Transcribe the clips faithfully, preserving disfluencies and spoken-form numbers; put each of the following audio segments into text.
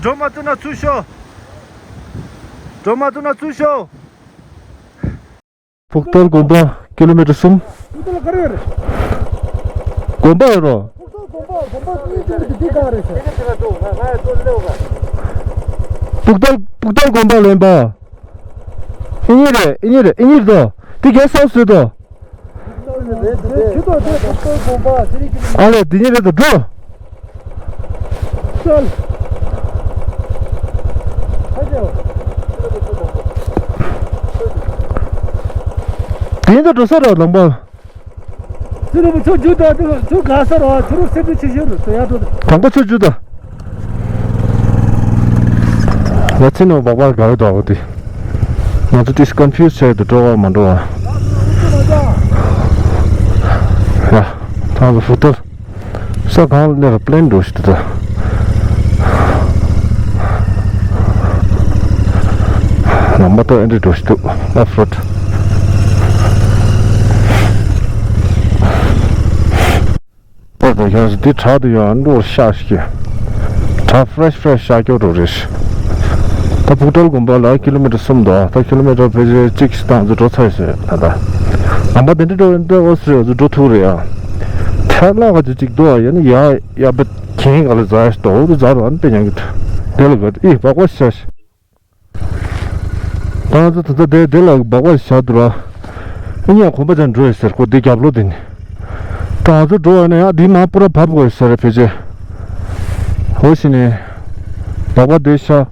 འགྲོ་མ་ཐུབ་ན་ཚུར་ཤོག་འགྲོ་མ་ཐུབ་ན་ཚུར་ཤོག་ཕུག་ཏལ་དགོན་པ་ཀི་ལོ་མི་ཊར་གསུམ། ཕུག་ཏལ་ག་རེ་རེད། དགོན་པ་ཡོད་རོ། ཕུག་ཏལ་དགོན་པ་དགོན་པ་གཉིས་ཀྱི་འདི་ག་རེད་ཟེར། ཕུག་ཏལ་ཕུག་ཏལ་དགོན་པ་ལེན་པ། ཨི་གཉིས་རེད། ཨི་གཉིས་རེད། ཨི་གཉིས་རེད་དོ། འདི་གས་སའུ་སུད་དོ། ཨ་ལས་འདི་གཉིས་རེད་དོ། འགྲོ། དེ་འདྲ་འགྲོ་ས་ར་ལམ་པ། ཚུར་རུ་ཚུར་རྒྱུག་དང་ཚུར་ག་ས་ར་ཚུར་རུ་སེམས་པའི་ཆེ་ཤོས་རུ་ཚུར་ཡར་འགྲོ་དང་། དང་པོ་ཚུར་རྒྱུག་དང་། ཡ་ཚིག་ནང་སྦག་སྦག་དགའ་བའི་དོག་དེ། ང་ཚོ་ཏིས་ཀོན་ཕིའུ་སི་བྱས་འདུག་འགྲོ་བ་མ་འགྲོ་བ། ཡ། ཐང་ལ་ཧྥུ་ཏར། ས་གང་ལ་སླེབས་པ་པི་ལེན་འགྲོ་ཞིག་འདུག་ད། ལམ་པ་ད་ཨེ་འདྲ་འགྲོ་ཞིག་འདུག་ཨོཕ་རོཌ། ད་ད་ཡང་འདི་བྲག་ཏུ་ཡང་འགྲོ་ཤག་ཤིག་བྲག་ཕི་རེ་ཤི་ཕི་རེ་ཤི་ཤག་སྐྱོ་འགྲོ་རེད། ད་ཕུག་ཏལ་དགོན་པ་ལ་ཀི་ལོ་མི་ཊར་གསུམ་འདུག་ད་ཀི་ལོ་མི་ཊར་ཕལ་ཆེར་གཅིག་ཤིག་ད་ང་ཚོ་འགྲོ་ཚར་ཡོད་ཟེར་ད་ལྟ། ལམ་པ་དེ་འདྲ་འགྲོ་འདྲ་འོ་ཟེར་ང་ཚོ་འགྲོ་ཐུབ་རེད་ཡ། ཐལ་ལ་ག་ཚོད་ཅིག་འདུག་ཡ་ནི་ཡ་ཡ་བེད་གྱེན་ག་ལ་འཛག་ཤི་འདུག་འོ་དུ་འཛག་རུ་ཨ་ནི་དཔེ་ཉང་གི་དེ་ལ་ག་ཨི་སྦག་སྦག་ཤ་ཤི། ད་ང་ཚོ་ད་ལྟ་དེ་དེ་ལ་སྦག་སྦག་བཞག་འདུག་ར། ཨ་ནི་ཡང་གོམ་པ་རྒྱག་འགྲོ་ཡོད་ཟེར་ཁོ་དེ་རྒྱབ་ལོགས་དེ་ནས། ད་ང་ཚོ་འགྲོ་བ་ན་ཡང་དེ་མ་པུ་ར་བབ་དགོས་ཟེར་ཕལ་ཆེར། འོ་ཞིག་ནས། སྦག་སྦག་དེ་ཤ།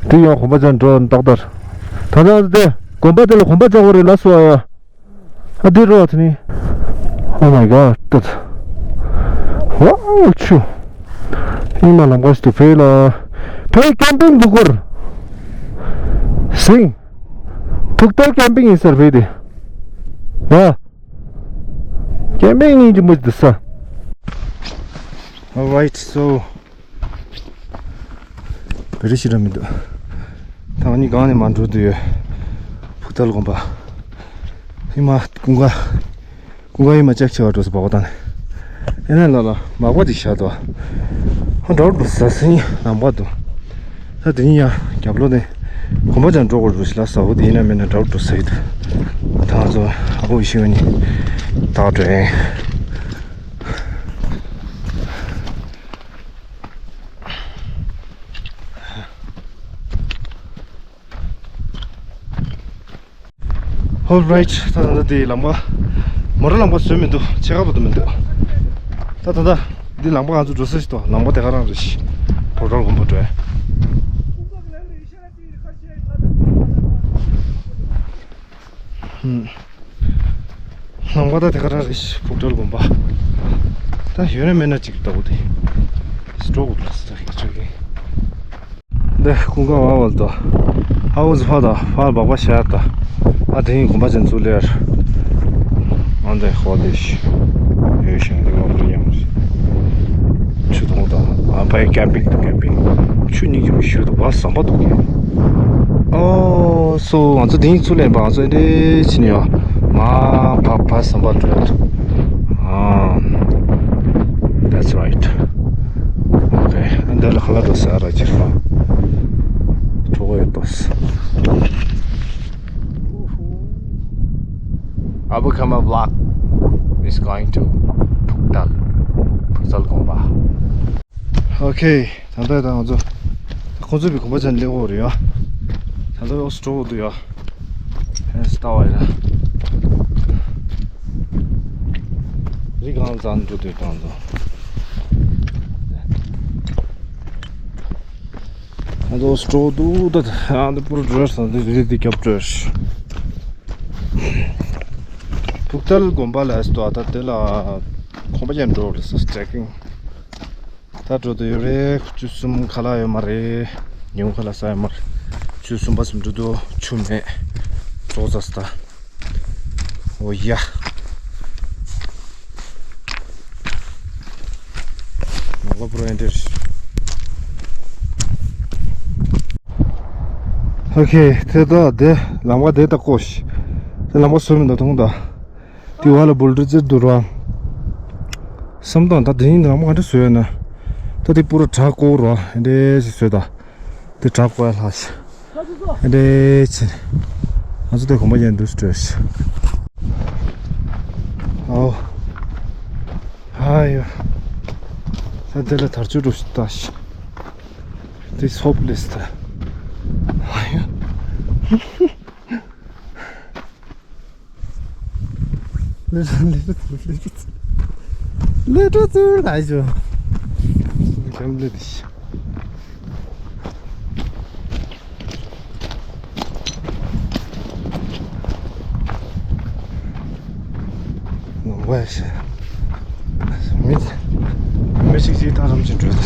དེ་ཡང་གོམ་པ་རྒྱག་འགྲོ་ཏག་ཏག་ད་ལྟ་དེ་གོམ་པ་དེ་ལ་གོམ་པ་རྒྱག་དགོས་རེད་ལ་སོ་ཡ། ཨ་འདི་རོ་ཐ་ནི། Oh my god ཏད། Wow ཆུ། ཨིན་མ་ལམ་ཁ་ཞིག་ཏུ་ཕེ་ལ། ཕེ་ཀེམ་པིང་འདུག་གོ། སིང་། ཐུག་ཏལ་ཀེམ་པིང་ཡིན་ཟེར་ཕེ་དེ། ཡ། ཀེམ་པིང་ཡིན་གྱི་མོ་ཅི་དུ་ས། Alright so བེ་རི་ཤི་ར་མི་འདུག་ད་ང་གཉིས་གང་ནས་མ་འགྲོ་དུ་ཡོད། ཕུག་ཏལ་དགོན་པ། ཧི་མ་ཀུན་དགའ། ཀུན་དགའ་ཡི་མ་ལྕགས་ཆེ་བ་འགྲོ་ས་བག་བཏང་ནས། ཨེ་ན་ལ་ལ་མག་པ་ཅིག་བཞག་འདུག་ཧ་འགྲོ་འགྲོ་ས་སིང་ལམ་པ་འདུག་ད་དེ་ཡིན་ཡང་རྒྱབ་ལོགས་ནས་གོམ་པ་ཅང་འགྲོ་དགོས་རུ་ཞིག་ལ་ས་འོ་དེ་ཡིན་ན་མིན་ན་འགྲོ་འགྲོ་ས་ཡི་འདུག་ད་ང་ཚོ་ཨ་ཁུ་ཤི་བ་ནི་ད་འགྲོ་ཡིན། Alright ད་ད་ལྟ་དེ་ལམ་ཁ་མོ་ར་ལམ་ཁ་བཟོས་མི་འདུག་ཆེ་ཁ་པོ་དུ་མི་འདུག་ད་ད་ད་འདི་ལམ་ཁ་ང་ཚོ་འགྲོ་ས་ཞིག་ཏོ་ལམ་ཁ་དེ་ག་རང་རེད་ཤི་ཕོ་བྲང་དགོན་པ་འགྲོ་ཡ། ཧུམ། ལམ་ཁ་ད་དེ་ག་རང་རེད་ཤི་ཕུག་ཏོལ་དགོན་པ། ད་ཡོད་ན་མེད་ན་ཅིག་ལྟ་བུ་དེ། སྤྲོ་བོ་ལ་ས་ཡི་ཆོས་ཀྱི། འདི་ཀུན་དགའ་བ་བལ་དོ། ཧ་འུ་ཟི་ཕ་དང་ཕ་སྦག་པ་ཤ་ཡ་ད། ཨ་དེ་ཡིན་དགོན་པ་ཅན་ཚུ་ལེར། ཨ་འདི་ཧོ་དེ་ཤི། ཡོད་ཤིང་འདི་ལོ་རི་ཡང་ཤི། ཆུ་དོང་དང་ཨ་ཕའི་ཀེམ་པིང་དང་ཀེམ་པིང་། ཆུ་གཉིས་ཀྱི་མི་ཤུ་དང་བ་ཟམ་པ་དུ་གི། ཨོ་སོ་ང་ཚོ་དེ་ཡིན་ཚུ་ལེན་པ་ང་ཚོ་འདི་ཕྱི་ནས་ཡོད། མ་ཕ་ཕ་ཟམ་པ་འགྲོ་ཡ་ཐུ། ཨ། That's right. Okay. འདི་ལ་ཁ་ལ་འགྲོ་ས་ར་ཅིར་ཧྥ། གྲོགས་ཡོད་ཏོ་ས། Abukama vlog is going to ཕུག་ཏལ། ཕུག་ཏལ་དགོན་པ། Okay. ད་ལྟ་ད་ང་ཚོ་ད་ཁོང་ཚོ་བི་གོམ་པ་ཅན་ལེགས་འོ་རེད་ཡ། ད་ལྟ་ཡོ་སི་ཏྲོ་འོ་འདུག་ཡ། ཧེ་སི་ཏ་བ་ཡ། རི་གང་ཙམ་འགྲོ་འདུག་ད་ང་ཚོ། ང་ཚོ་སྤྲོ་འདུག་ད་ཨ་འདི་པུར་འགྲོ་ས་འདི་རི་འདི་རྒྱབ་འགྲོ། ཕུག་ཏལ་དགོན་པ་ལ་སྟོ་ད་དེ་ལ་གོམ་པ་ཅན་འགྲོ་རེད་ས་ཊེ་ཀིང་། ད་འགྲོ་དུ་ཡོད་རེད། ཆུ་གསུམ་ཁ་ལག་ཡོད་མ་རེད། ཉིན་ཁ་ལག་ས་ཡོད་མ་རེད། ཆུ་གསུམ་པ་གསུམ་འགྲོ་དུ་ཆུ་མེད། ཙོག་ཙ་སྟ། ཨོ་ཡ། ནང་ལ་པུ་ར་ཨེ་འདྲ་རེད། ཨོ་ཁེ་དེ་ད་དེ་ལམ་ཁ་དེ་ད་ཀོ་ཤི། དེ་ལམ་ཁ་བཟོ་མི་འདུག་མཐོང་ད། དེ་བ་ལ་བུལ་ཌོ་ཛར་འདུག་ར། བསམ་སྟངས་ད་དེ་ཡིན་ལམ་ཁ་འདྲ་བཟོས་ཡོད་ན། ད་དེ་པུ་ར་བྲག་བརྐོ་རོ་འདྲེ་ཞིག་བཟོས་ད། དེ་བྲག་བརྐོ་ཡ་ལྷག་ཤི། འདྲེ་ཆེ། ང་ཚོ་དེ་གོམ་པ་ཡན་འདུག་སྤྲོད་ཤི། ཨོ། ཨ་ཡོ། ད་དེ་ལ་དར་ཆུ་འགྲོ་ཤི་ད་ཤི། This hopeless ད། ཨ་ཡོ། Little, little, little, little too, ལ་ཞོ། ལམ་ལ་དེ་ཤི། ནོར་བ་ཤི། མི་མི་ཞིག་ཅིག་ཐང་རམ་ཅིག་འགྲོ་དེ།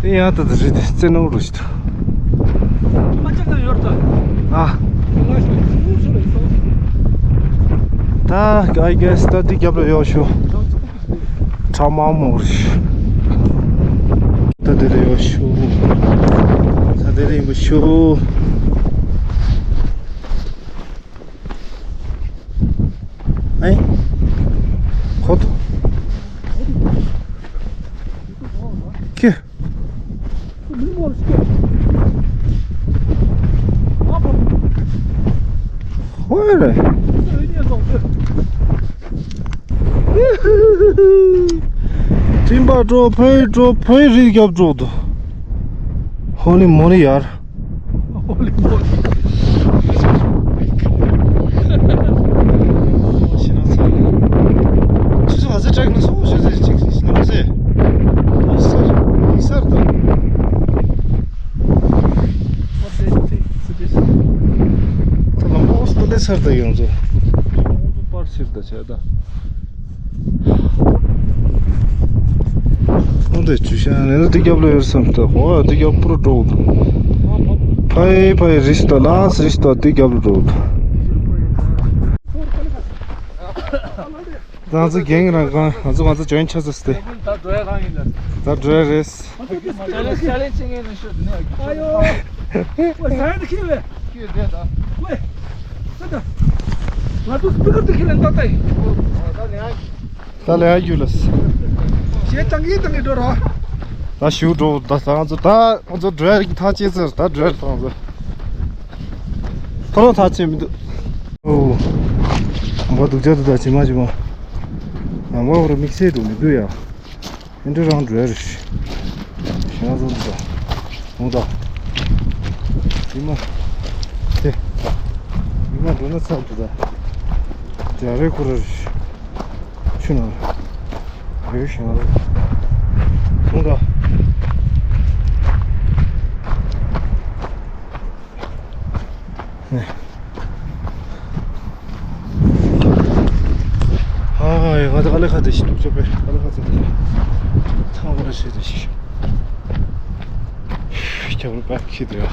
དེ་ཡང་ད་དེ་རེད་དེ་རྩེ་ནོར་རུ་ཞིག་ད། ཨ། ད་I guess ད་དེ་རྒྱབ་ལ་ཡོད་ཤོ། ཁྲ་མ་མོར་ཤི། ད་དེ་རེད་ཡོད་ཤོ། ད་དེ་རེད་ཡིན་པ་ཤོ། ཨེ། ཁོ་ཐོ། ཁྱི། ཧོꯏ་རེད། སྤྲིན་པ་འགྲོ་ཕེ་འགྲོ་ཕེ་རི་རྒྱབ་འགྲོ་འདུག་ཧོ་ལི་མོ་ལི་ཡར། ཧོ་ལི་མོ་ལི། ཁྱེད་ཚོ་ག་ཚོད་ཀྲེག་ན་སོང་ཞེས་ཟེར་ཅིག་ཤི་ན་མ་ཟེར། ཡིག་སར་ཡིག་སར་དང་། ད་ལམ་པོ་སྟོད་ལས་སར་དང་ཡོང་ཚོ། པར་ཕྱིར་དང་བྱས་ད། ཨོ་དེ་ཆུ་ཤ་ནས་འདི་རྒྱབ་ལ་ཡོད་བསམ་ད། ཨོ་འདི་རྒྱབ་པུར་འགྲོ་འདུག་ཕའི་ཕའི་རིས་ད་ལ་སི་རིས་ད་འདི་རྒྱབ་ལ་འགྲོ་འདུག་ང་ཚོ་རྒན་རང་གང་ང་ཚོ་ང་ཚོ་ཇོ་ཡིན་ཆ་ཚ་སྟེ། ད་འགྲོ་ཡ་རང་ཡིན་ལ། ད་འགྲོ་ཡ་རེད། ཅ་ལེན་ཅ་ལེན་བྱེད་མཁན་ནི་ཤོད་དེ་ནས། ཨ་ཡོ། ཨོ་ཟ་ཡ་དེ་ཁྱེར་བས། ཁྱེར་བས་ད། ཨོ། ད་ད། ང་ཚོ་སྤི་ཀར་དེ་ཁྱེར་ལ་འདོག་ད་ཡིན། ད་ལས་ཡ་རྒྱུ་ལ། ཞེ་ཏང་གི་ཏང་གི་འགྲོ་རོགས། ད་ཞུ་འགྲོ་ད་ད་ང་ཚོ་ད་ང་ཚོ་འགྲོ་ཡ་གི་ཐག་བཅད་ཚར། ད་འགྲོ་ཡ་ཐག་ང་ཚོ་ཐོ་རོ་ཐག་བཅད་མི་འདུག་ཨོ། མ་སྡུག་ཅག་ཏུ་ད་ཇི་མ་ཇི་མ། ཡང་མ་བར་དམིགས་བསལ་དུ་མི་འདུག་ཡ། ཨེ་འདྲ་རང་འགྲོ་ཡ་རེད། ཞེ་ང་ཚོ་འདུག་ད། འོང་ད། ཇི་མ། དེ། ཇི་མ་འགྲོ་ན་ཚར་འདུག་ད། རྒྱ་རེ་ཁོ་ར་རེད། ཆུ་ནང་རེད་ཞེ་ང་ཚོ། འོང་ད། ནས། ཨ་ཡ་ང་ད་ཀ་ལེ་ཁ་དེ་ཤི་འདུག་ཅོ་པེ་ཀ་ལེ་ཁ་ཚ་དེ་ཐང་བ་ཤེ་དེ་ཤི། ཁྱབ་རུ་པ་ཁྱི་དེ་ཡ།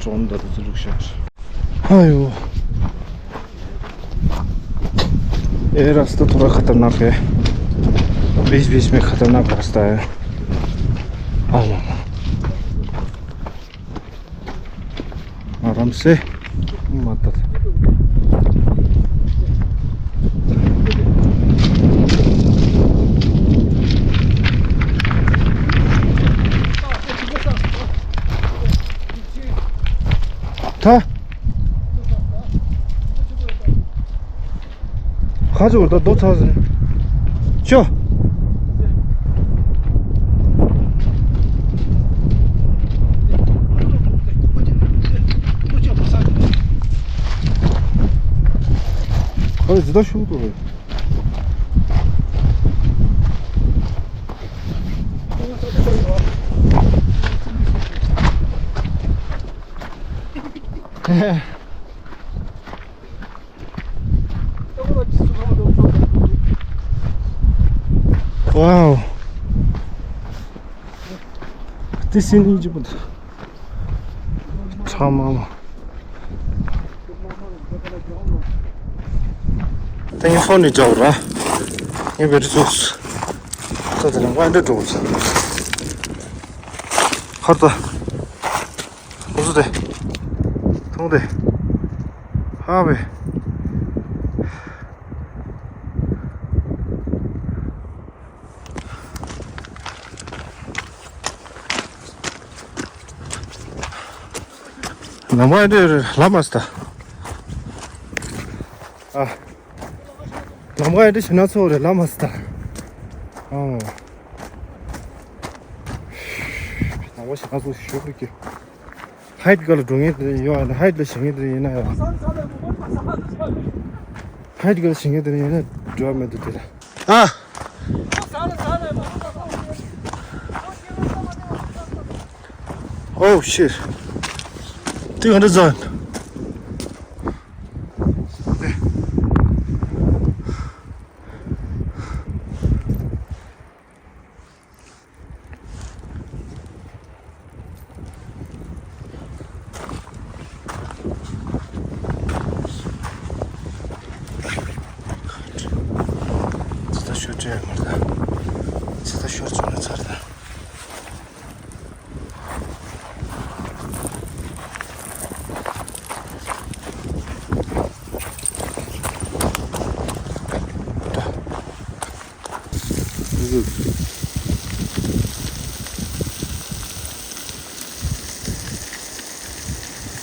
ཅོན་ད་དུ་ཙུ་ལུག་ཤག་ཨ་ཡོ། ये रास्ता थोड़ा खतरनाक है। बीच बीच में खतरनाक रास्ता है। आमामा। आराम से। मत। था। ཁ་ཅིག་བར་ད་རྡོ་ཚ་ཟེར། ཤོ། ཁ་ཅིག་ད་ཤུགས་འགྲོ་རེད། Wow. This is Egypt. Tamam. Thank you for the job, huh? You better choose. So the one the doors. Harta. Uzun de. Tamam de. Abi. ལམ་ཁ་འདི་ལམ་མ་སྟ། ཨ། ལམ་ཁ་འདི་ཞིག་ན་ཚོ་རེ་ལམ་མ་སྟ། ཨོ། ལམ་ཁ་ཞིག་ན་ཚོ་ཞུ་གི། ཧའིཊ་ག་ལ་འགྲོ་ངེས་དེ་ཡོད་ཨ་ནི་ཧའིཊ་ལ་ཞེད་ངེས་དེ་ཡིན་ན་ཡང་། ཧའིཊ་ག་ལ་ཞེད་ངེས་དེ་ཡིན་ན་འགྲོ་བ་མེད་འདུག་དེ་ལ། ཨ། Oh shit. Two hundred zone. ཚེ་ད་ཤོར་བྱས་མར་ད། ཚེ་ད་ཤོར་བྱུང་ན་ཚར་ད།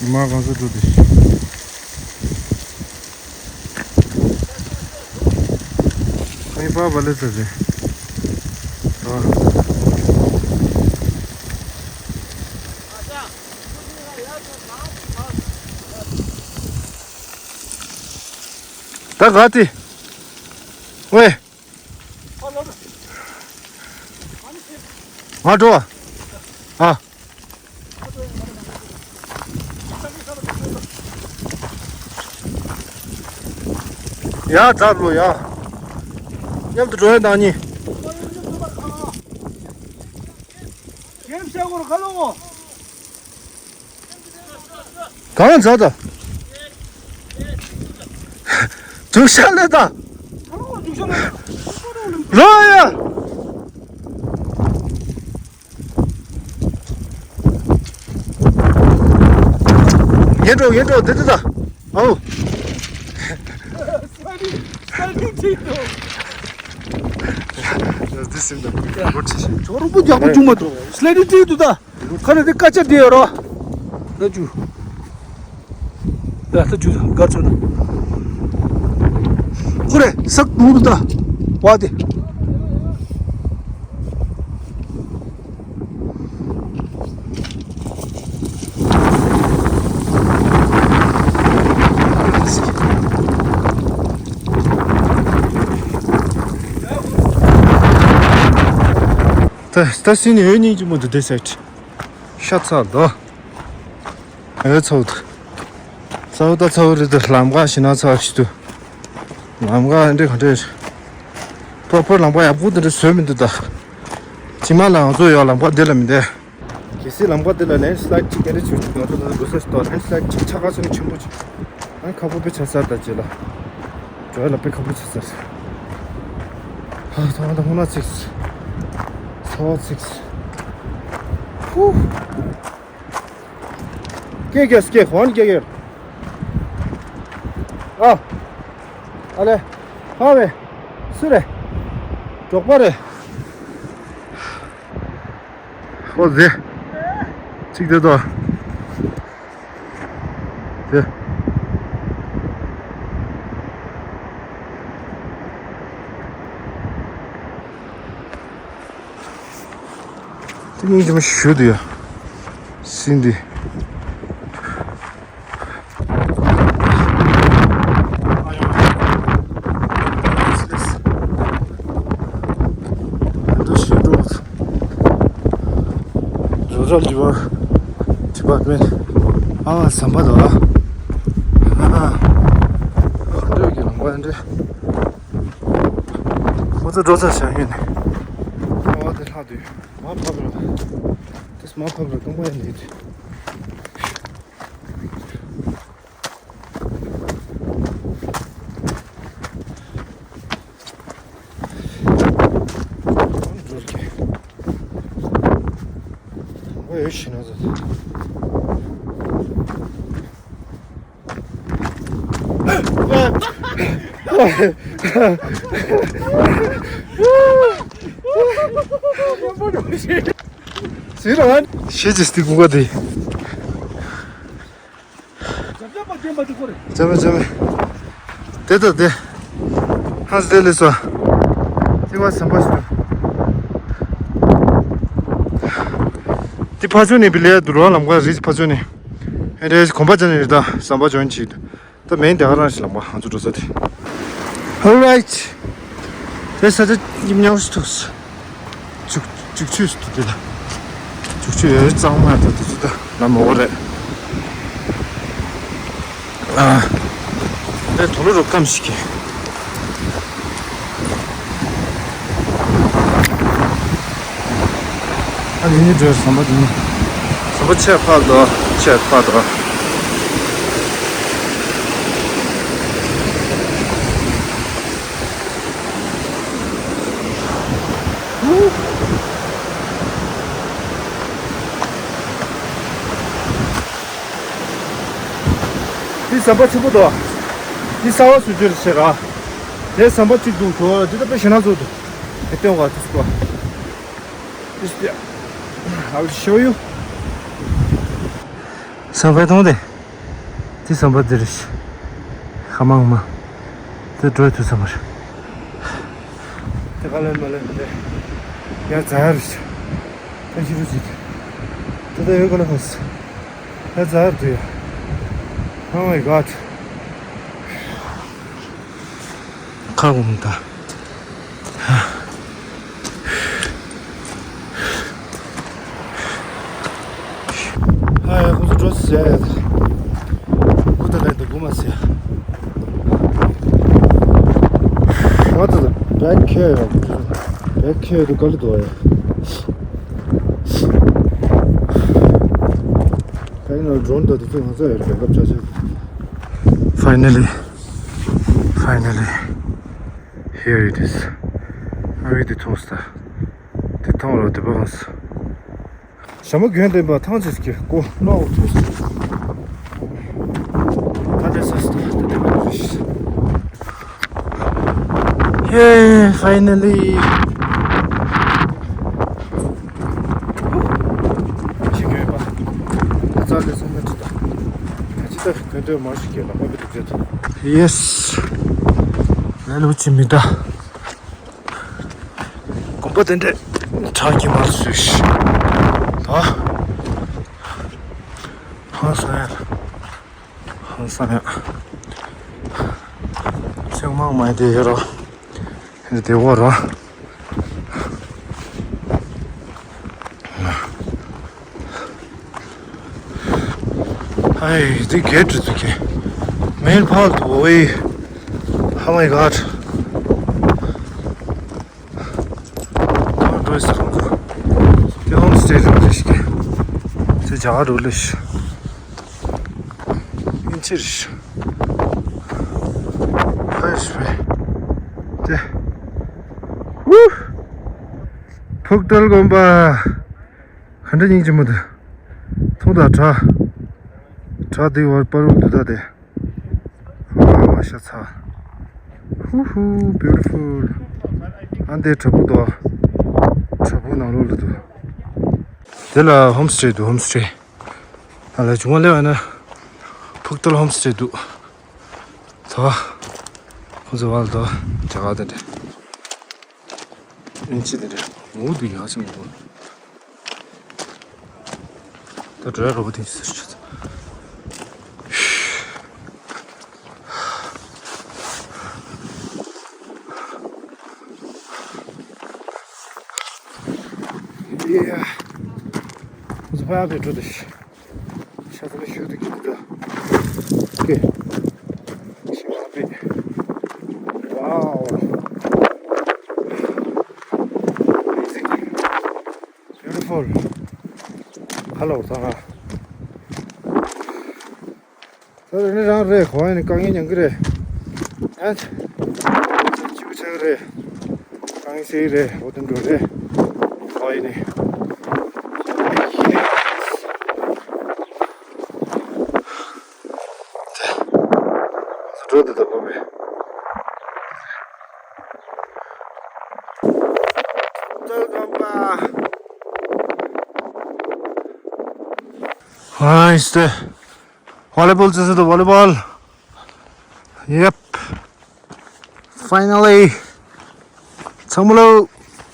མ་གང་ས་འགྲོ་དེ། ཁོའི་པ་བ་ལེ་ཚ་ཚེ། ཨ། ད་ག་དེ། ཝེ། ང་འགྲོ། ཨ། ཡ་ཛར་ལོ་ཡ། མཉམ་དུ་འགྲོ་ཡ་དང་ནི། གང་ཛར་ད། འཇུག་ཤ་ལེ་ད། རོ་ཡ། ཡེ་འགྲོ་ཡེ་འགྲོ་དེ་དེ་ད། ཨའོ། འདི་སེམས་དང་སྒོ་ཁྲིད་ཤིང་། ཇོ་རུ་པོ་རྒྱག་པོ་བྱུང་མ་ཐུབ། སླེ་རི་ཏི་དུ་ད། ཁ་ནས་དེ་སྐད་ཆ་དེ་ཡོད་རོ། ད་ཅུ། ད་ད་ཅུ་གར་ཚོ་ན། ཁོ་རེ་སག་དུ་དུ་ད། བ་དེ། ད་ད་སི་ནི་འོད་སྙིང་རྗེ་མོ་འདུག་དེ་ཟེར། ཤ་ཚ་དོ། ཨེ་ཚོ། ཚ་བོ་ད་ཚ་བོ་རེད་དོ། ལམ་ཁ་ཞིག་ན་ཚ་བ་ཞིག་འདུག་ལམ་ཁ་འདྲེ་ག་འདྲེ། པོ་པོ་ལམ་ཁ་ཡག་པོ་དེ་འདྲ་བཟོས་མི་འདུག་ད། ཅི་མ་ལ་ང་ཚོ་ཡོད་ལམ་ཁ་འདི་ལ་མི་བསྡད། གལ་སྲིད་ལམ་ཁ་འདི་ལ་ལེན་སི་ལའིད་ཅིག་ག་རེ་བྱུང་ང་ཚོ་ད་དགོས་ས་ཞིག་ཏོ། ལེན་སི་ལའིད་ཅིག་ཆགས་ཁ་སོང་ཆེན་པོ་ཅིག་ཨ་ཁག་པོ་དཔེ་ཆགས་ས་ད་ཅི་ལ། འགྲོ་ཡ་ལ་དཔེ་ཁག་པོ་ཆགས་ས་རེད། ཧ་ད་ང་ད་ཧོ་ན་ཚིགས། ཚ་བ་ཚིགས། ཧུ། ཀེ་ཀེ་སྐེ་ཧོན་ཀེ་ཀེ། ཨ། ཨ་ལེ། ཧ་བེ། སུ་རེ། གྲོགས་པ་རེ། ཧོ་ཟེ། ཅིག་དེ་དོ། དེ། དེ་སྙིང་རྗེ་མོ་ཞུ་དུ་ཡ། སྲིན་འདི། འདུ་ཤེས་འགྲོ། རོ་རལ་ཌི་བར་ཌི་པར་ཊི་མེན་ཊི། ཨ་ཟམ་པ་དོ། ཨ་འདྲ་གི་ལམ་པ་འདྲ། ཁོ་ཚོ་འགྲོ་ས་བྱ་ཡིན། ཨ་བ་དེ་ལྷག་དུས་མ་ཕབ་ར། དེས་མ་ཕབ་ར་སྟོང་པ་ཡིན་ནི། འགྲོ་གི། ཨོ་ཡོད་ཤི་ན་ཟ། ཟི་ར་ཤེས་ཀྱི་སྟེགས་བུ་ག་དེ། ཅེ་མེ་ཅེ་མེ། དེ་ད་དེ། ཧ་ཟེ་ལེ་སོ། དེ་བ་ཟམ་པ་ཞིག་འདུག་དེ་ཕ་ཆུ་ནས་བི་ལེ་དུ་རོ་ལམ་ཀ་རིས་ཕ་ཆུ་ནས། ཨེ་རེས་གོམ་པ་ཅན་ནས་རེད་ད་ཟམ་པ་ཇོན་ཆི། ད་མེན་དེ་ག་རང་ཞིག་ལམ་ཀ་ང་ཚོ་འགྲོ་ས་དེ། Alright. དེ་ས་ཆ་ཉམས་ཉམས་སུ་ཐུག་སོང་། བྱུག་བྱུག་ཆུ་ཟེར་དུས་དེ་ལ། བྱུག་ཆུ་ཡོད་གཙང་མ་དང་དེ་ཚོ་ད་ལ་མོ་རེད། ཨ། དེ་དུ་ལུ་རུ་སྐམ་ཞིག་གི། ཨ་དེ་ནི་འགྲོ་ཟམ་པ་དེ་ནི། ཟམ་པ་ཆེ་ཕར་དོ་ཆེ་ཕར་དོ། འདི་ཟམ་པ་ཆེན་པོ་འདུག་འདི་གསར་པ་བཟོ་རྒྱུ་རེད་ཟེར་ར། དེ་ཟམ་པ་གཅིག་འདུག་འདི་ད་དཔེ་ཞེ་ན་བཟོ་འདུག་དེ་སྟོན་བ་དུས་སྐོ། This there. I will show you. ཟམ་པ་མཐོང་དེ། དེ་ཟམ་པ་འདི་རེད། ཧ་མང་མ། དེ་འགྲོ་དུས་ཟམ་པ་རེད། དེ་ག་ལེན་མ་ལེན་དེ། ཡར་འཛག་ཡ་རེད། ད་ཤི་རུ་ཅིག་དེ་ད་ཡོད་ག་ལ་ཧོས། ཡར་འཛག་ཡ་རེད་དུ་ཡ། Oh my God. ཁ་སྐོམ་ད། ཨ་ཡ་ཁོ་ཚོ་འགྲོ་ཟེར་ཡ། ཁོ་ད་ལས་འདུག་གོ་མ་ཟེར་ཡ། ང་ད་བེག་ཁྱེར་ཡོད། བེག་ཁྱེར་ཡོད་དུ་ག་ལ་འདུག་ཨ་ཡ། ད་ཡིན་ན་ཌོ་རོན་ད་དེ་ཚོ་ང་ཚོ་ཡོད་རེད་སྐབས་ཆ་ཆ། Finally, finally, here it is. ཨ་རི་དེ་མཐོང་སོང་། དེ་མཐོང་རོགས་དེ་པ་ཧོན་སོང་། ཞྭ་མོ་གྱོན་བསྡད་པ་ཐང་ཆད་ཀྱི་སྐོར་ལོག་ཐུག་སོང་། ད་དེ་སོ་སོ་ད་དེ་པ་རེད། Hey, finally. ཅི་གྱོན་པ། ད་ཚར་ལས་སོང་ན་ཅི་ད། ད་ཅི་ད་གྱོན་འདོད་མ་ཞིག་གྱོན་ལ་མ་བི་དུ་བྱེད་དོ། Yes. ལ་ལུ་ཅི་མི་ད། གོམ་པ་དེ་འདྲས་དྲག་གི་མ་བཟོས་ཤིག་ད། ཧང་སང་ཡ། ཧང་སང་ཡ། ཚེག་མང་མ་དེ་ཡོད་རོ། དེ་འོ་རོ། ཧའི་དེ་གེ་ཏྲི་ཚུ་གེ། མེན་ཕར་དུ་ཝེ། Oh my God. ཁོང་འགྲོ་ས་ཁོང་ཚོ། དེ་ཧོམ་སི་ཊེ་རེད་ཤི་གེ། དེ་ཇ་ག་འགྲོ་ལེ་ཤི། ཨིན་ཅི་རེད་ཤི། ཧའི་ཤི་བེ། དེ། ཝུ། ཕུག་ཏལ་དགོན་པ། ག་འདྲ་སྙིང་རྗེ་མོ་དེ། མཐོང་དང་བྲག་བྲག་དེ་བར་པར་འུ་འདུག་ད་དེ། ཨ་མ་ཤ་ཚ། ཧུ་ཧུ། Beautiful. ཨ་འདི་བྲག་ཕུག་དོ། བྲག་ཕུག་ནང་ལོགས་ལ་འདུག་དེ་ལ་ཧོམ་སི་ཊེ་འདུག་ཧོམ་སི་ཊེ། ཨ་ལ་བྱུང་བ་ལས་བ་ན། ཕུག་ཏལ་ཧོམ་སི་ཊེ་འདུག་ད། ཁོ་ཚོ་བ་ལ་དོ། ཇ་ག་དེ་འདྲ། ཨིན་ཅི་དེ་འདྲ། ངུ་དུ་ཡག་ཅིག་མི་འདུག་ད་འགྲོ་ཡ་རོ་བོ་དེ་ཟེར་ཆུ་ཚ། ཡེ། ཁོ་ཚོ་ཕ་ཡ་བེ་འགྲོ་དེ་ཤི། ཤ་ཚ་མི་ཤུགས་དེ་གི་དེ་ད། ཀེ། ཤི་མ་བེ། Wow. Beautiful. ཧ་ལོ་ས་ང་། ད་རེ་ནི་རང་རེད་གོ་ཡ་ནི་དཀའ་ངལ་མྱངས་གི་རེད། ཨ། ཅིའུ་ཆག་རེད། དཀའ་ངལ་སེ་རེད་འོ་དེ་འགྲོ་རེད། གོ་ཡ་ནི། འགྲོ་དེ་ད་གོ་མེད། ཨ་ཡིས་ཏེ། ཝོ་ལི་བོལ་ཅི་ཟེར་དུ་ཝོ་ལི་བོལ། Yep. Finally. ཚང་མ་ལོ།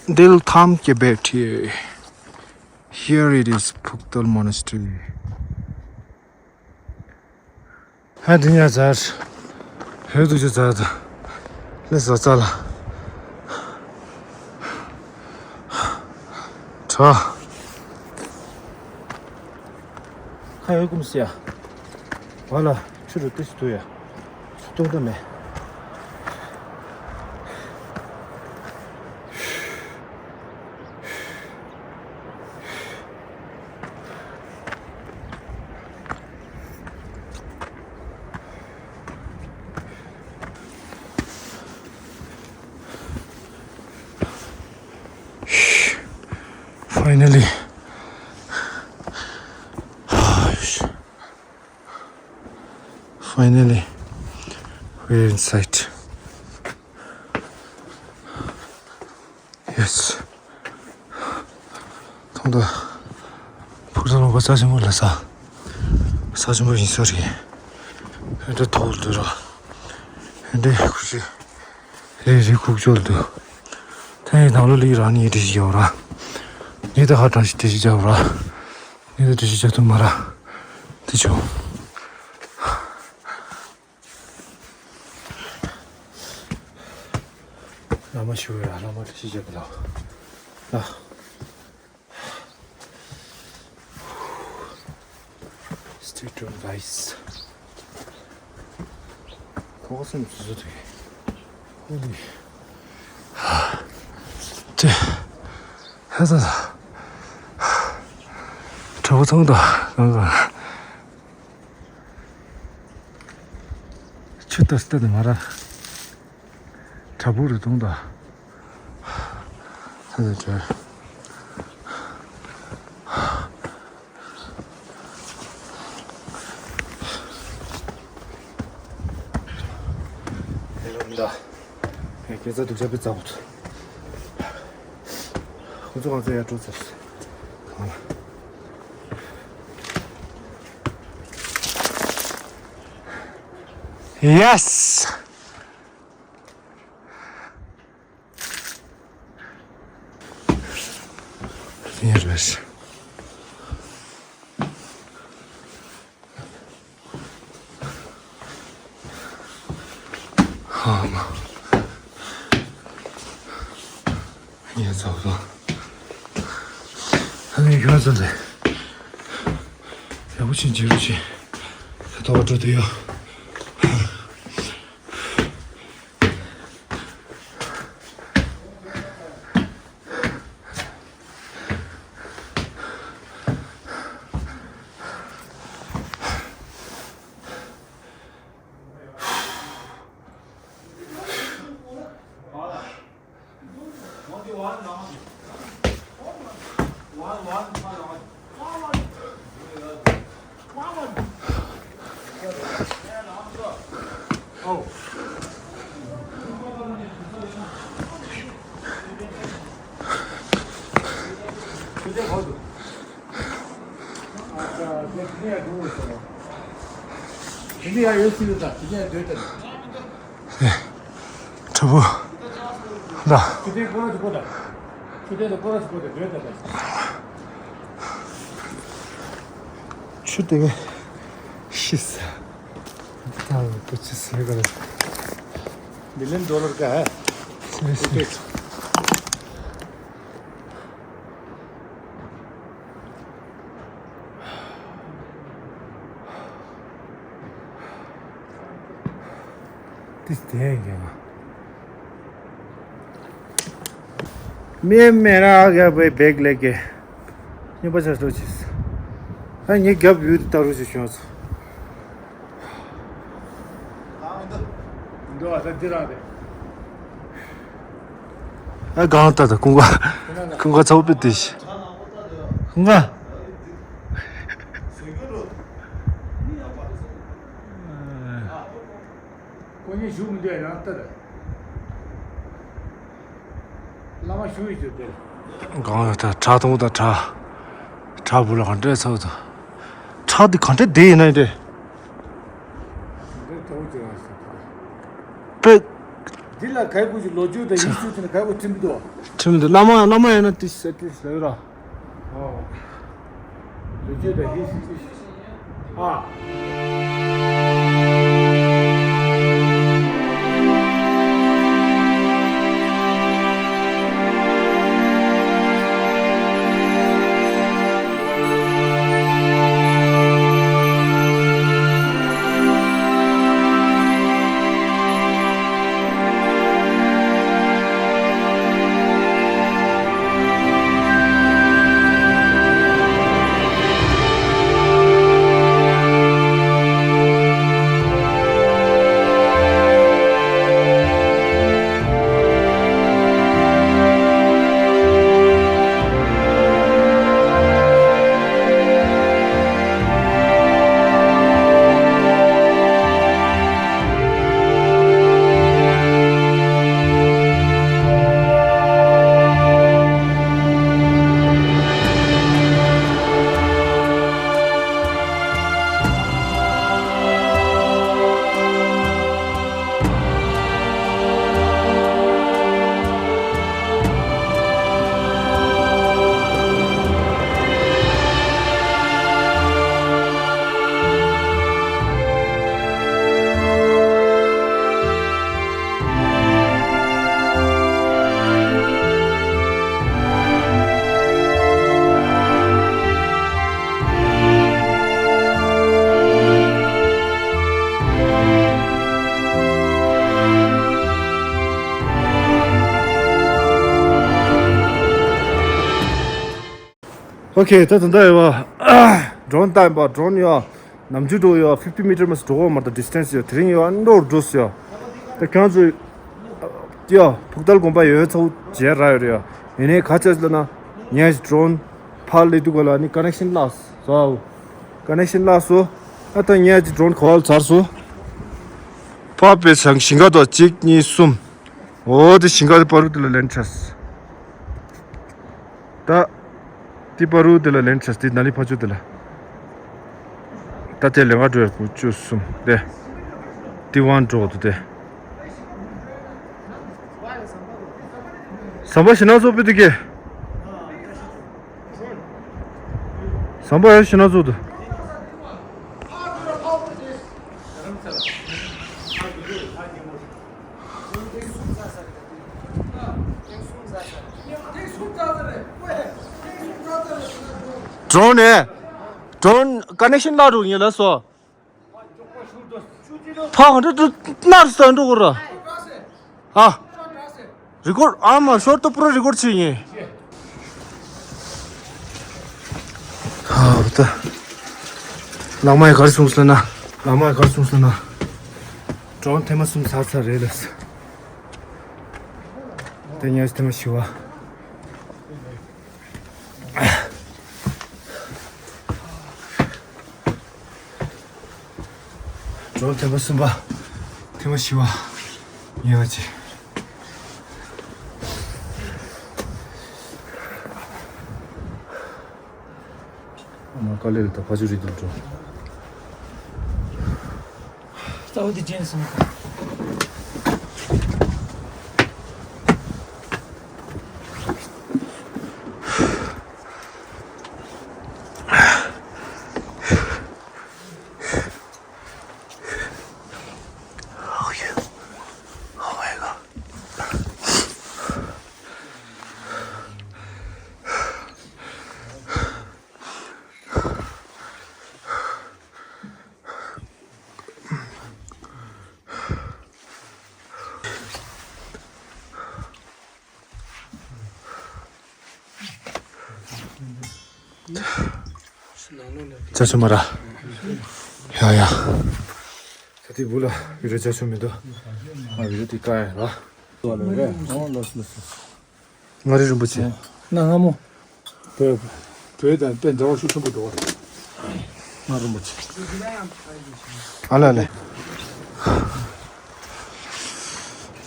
འདིར་ཐམ་གྱི་བེ་ཐི། Here it is, Phukdal Monastery. ཧ་དེ་ཉ་ཛར། ཧེ་དུ་ཅི་ཛར་ད། ལེ་ཟ་ཙ་ལ། ཁྲ། ཁ་ཡོད་ཀུམ་སི་ཡ། བ་ལ་ཆུ་རུ་ཏི་སི་དུ་ཡ། ཆུ་ཏུང་ཏུ་མེ། Finally. Finally, we're inside. Yes. ཐོང་ད། ཕུག་ས་ལོང་ག་ས་ཆེན་པོ་ལ་ས། ས་ཆེན་པོ་ཡིན་ས་རེད། ཧེ་འདྲ་ཐོག་ལ་འདུག་ར། ཧེ་འདྲ་ཁུག་ཅིག་རེ་རེ་ཁུག་ཅོག་ལ་འདུག་ད་ཡི་ནང་ལོ་ལི་ར་ནི་འདྲི་ཞིག་ཡོད་ར། ནི་ད་ཧ་དྲང་ཞིག་འདྲི་ཞིག་རྒྱབ་ར། ནི་ད་འདྲི་ཞིག་རྒྱབ་ཐུབ་མ་ར། དེ་ཆུ། བླ་མ་ཞུ་ཡ། བླ་མ་བཀྲ་ཤིས་བདེ་ལེགས། ལགས། Stay tuned, guys. ཁོ་སེམས་སུ་སུ་དུ་ཧོ་ལི། ཅེ། ཧ་ས་ས། གྲོགས་ཚང་དང་གང་གང་། ཆུ་ཏོ་སྟེ་དེ་མ་ར། དྲ་བུ་རུ་དུང་དང་། ཧ་ལས་བྲལ། ཧེ་ལོ་མི་འདའ། ངས་སྐད་ཆ་སྡུག་ཅག་པའི་རྩ་བོ་ཐུ། ཁོ་ཚོ་གང་ཚོད་ཡར་འགྲོ་ཚར། གང་ལ། Yes! Yes. ཧ་མ། ངས་ཚོགས་དང་། ཨ་ནི་ཁྱོད་ཚོ་ལས། ཡག་པོ་ཕྱིན་བྱེད་རོགས་བྱེད། ད་ཐོག་འགྲོ་དུ་ཡོད། དྲུག་པོ། ལ། ཆུ་དེ་ག་ཤི་ས། ད་བུ་ཆི་ཟེར་ག་ལ། Million dollar का है। ཏིས་དེ་ཡང་ཡང་། मैं मेरा आ गया भाई, बैग लेके। ये बस ऐसा चीज। हाँ, ये गप यू तारू से शोस। ཨ་གང་ལྟ་ད་ཀུན་དགའ། ཀུན་དགའ་ཚ་བོ་པི་ཏི་ཤི། ཀུན་དགའ། ཁོ་གཉིས་བཞུགས་མི་འདོད་ཡང་ལྟ་ད། བླ་མ་ཞུ་ཡི་ཟེར་ཏེ། གང་ལ་ད་བྲག་དང་པོ་དང་བྲག་བྲག་བུ་ལ་གང་འདྲས་ཚོགས་དང་། བྲག་འདི་གང་འདྲས་བསྡད་ཡིན་ན་འདྲས། འདི་གྲོགས་ཀྱི་རང་ཞིག་ད། འདི་ལ་ག་གུ་ཅི་ལོ་རྒྱུས་དང་ཡིག་གཟུགས་དེ་ནི་ག་གུ་ཁྲིམས་འདུག་ཁྲིམས་འདུག་བླ་མ་བླ་མ་ཡིན་ན་ཏི་སེ་ཏི་ཟེར་ར། ལོ་རྒྱུས་དང་ཡིག་གཟུགས་ཨ། ཨོ་ཁེ། ད་ད་ལྟ་ཡོད་པ། ཌོ་རོན་བཏང་པ། ཌོ་རོན་ཡོད། ནམ་རྒྱུན་འགྲོ་ཡོད། ཕིབ་ཊི་མི་ཊར་མ་ཟད་འགྲོ་གོ་མ་རེད། ཌི་སི་ཊེན་སི་ཡོད། དེ་རིང་ཡོད། ཨ་འགྲོ་འགྲོ་ཡོད། ད་ཁྱོད་ཚོ་ཡོད། ཕུག་ཐལ་དགོན་པ་ཡོད་ཚོ་མཇལ་རག་ཡོད་རེད། ཡིན་ནའི་ག་ཅི་ལབ་ན་ངས་ཌོ་རོན་ཕར་སླེབས་དུས་ག་ལ་ནི་ཀ་ནེག་ཤན་བརླགས་སོང་། ཀ་ནེག་ཤན་བརླགས་སོང་། ཨ་ད་ངས་ཌོ་རོན་ག་བ་ལ་ཚར་སོང་། ཕར་པའི་སང་ཞིང་ཁ་དོ་གཅིག་གཉིས་གསུམ། འོ་དེ་ཞིང་ཁ་དེ་བར་དུ་དེ་ལ་ལེན་ཆས། ད། དེ་བར་དུ་དེ་ལ་ལེན་ཆས། དེ་ན་ལི་ཕ་ཆོ་དེ་ལ། ད་དེ་ལེན་ག་འགྲོ་ཡ་གུ་ཅོ་གསུམ་དེ། དེ་ཝན་འགྲོ་དུ་དེ། ཟམ་པ་ཞིག་ན་ཚོ་པི་དེ་ཀེ། ཟམ་པ་ཡ་ཞིག་ན་ཚོ་དུ། ཌོ་རོན་ནས། ཌོ་རོན་ཀ་ནེག་ཤན་བརླག་འགྲོ་ཡིན་ལ་སོ། ཕ་ག་འདྲ་འདྲ་ནར་སི་དང་འགྲོ་གོ་ར། ཨ། རི་ཀོར་ཨ་མ་ཤོར་ཏུ་པུ་ར་རི་ཀོར་བྱེད་ཡིན། ཧ་ད། ལག་མ་ཡི་གར་སོང་སོང་ན། ལག་མ་ཡི་གར་སོང་སོང་ན། ཌོ་རོན་ཐེངས་མ་གསུམ་ཚར་ཚར་རེད་ལ། དེ་ཉལ་ཐེངས་མ་བཞི་བ། ཌོ་རོན་ཐེངས་མ་གསུམ་པ། ཐེངས་མ་བཞི་བ། ཉལ་བ་ཅིག་ཨ་མ་དཀའ་ལས་རེད་ད། ཕ་ཆུ་རེད་འདུག་འགྲོ། རྩ་བ་དེ་ཅན་སོང་། ཅ་ཆུ་མ་ར། ཡ་ཡ། ད་དེ་བུ་ལ་བི་ར་ཅ་ཆུ་མི་འདུག་ང་བི་ར་དེ་ཀ་ཡ་ལ། ང་རི་རིན་པོ་ཆེ། ན་ང་མོ། བོད་བོད་དང་དཔེ་འདྲ་བ་ཤུགས་ཆེན་པོ་འདུག་མ་རིན་པོ་ཆེ། ཨ་ལ་ལེ།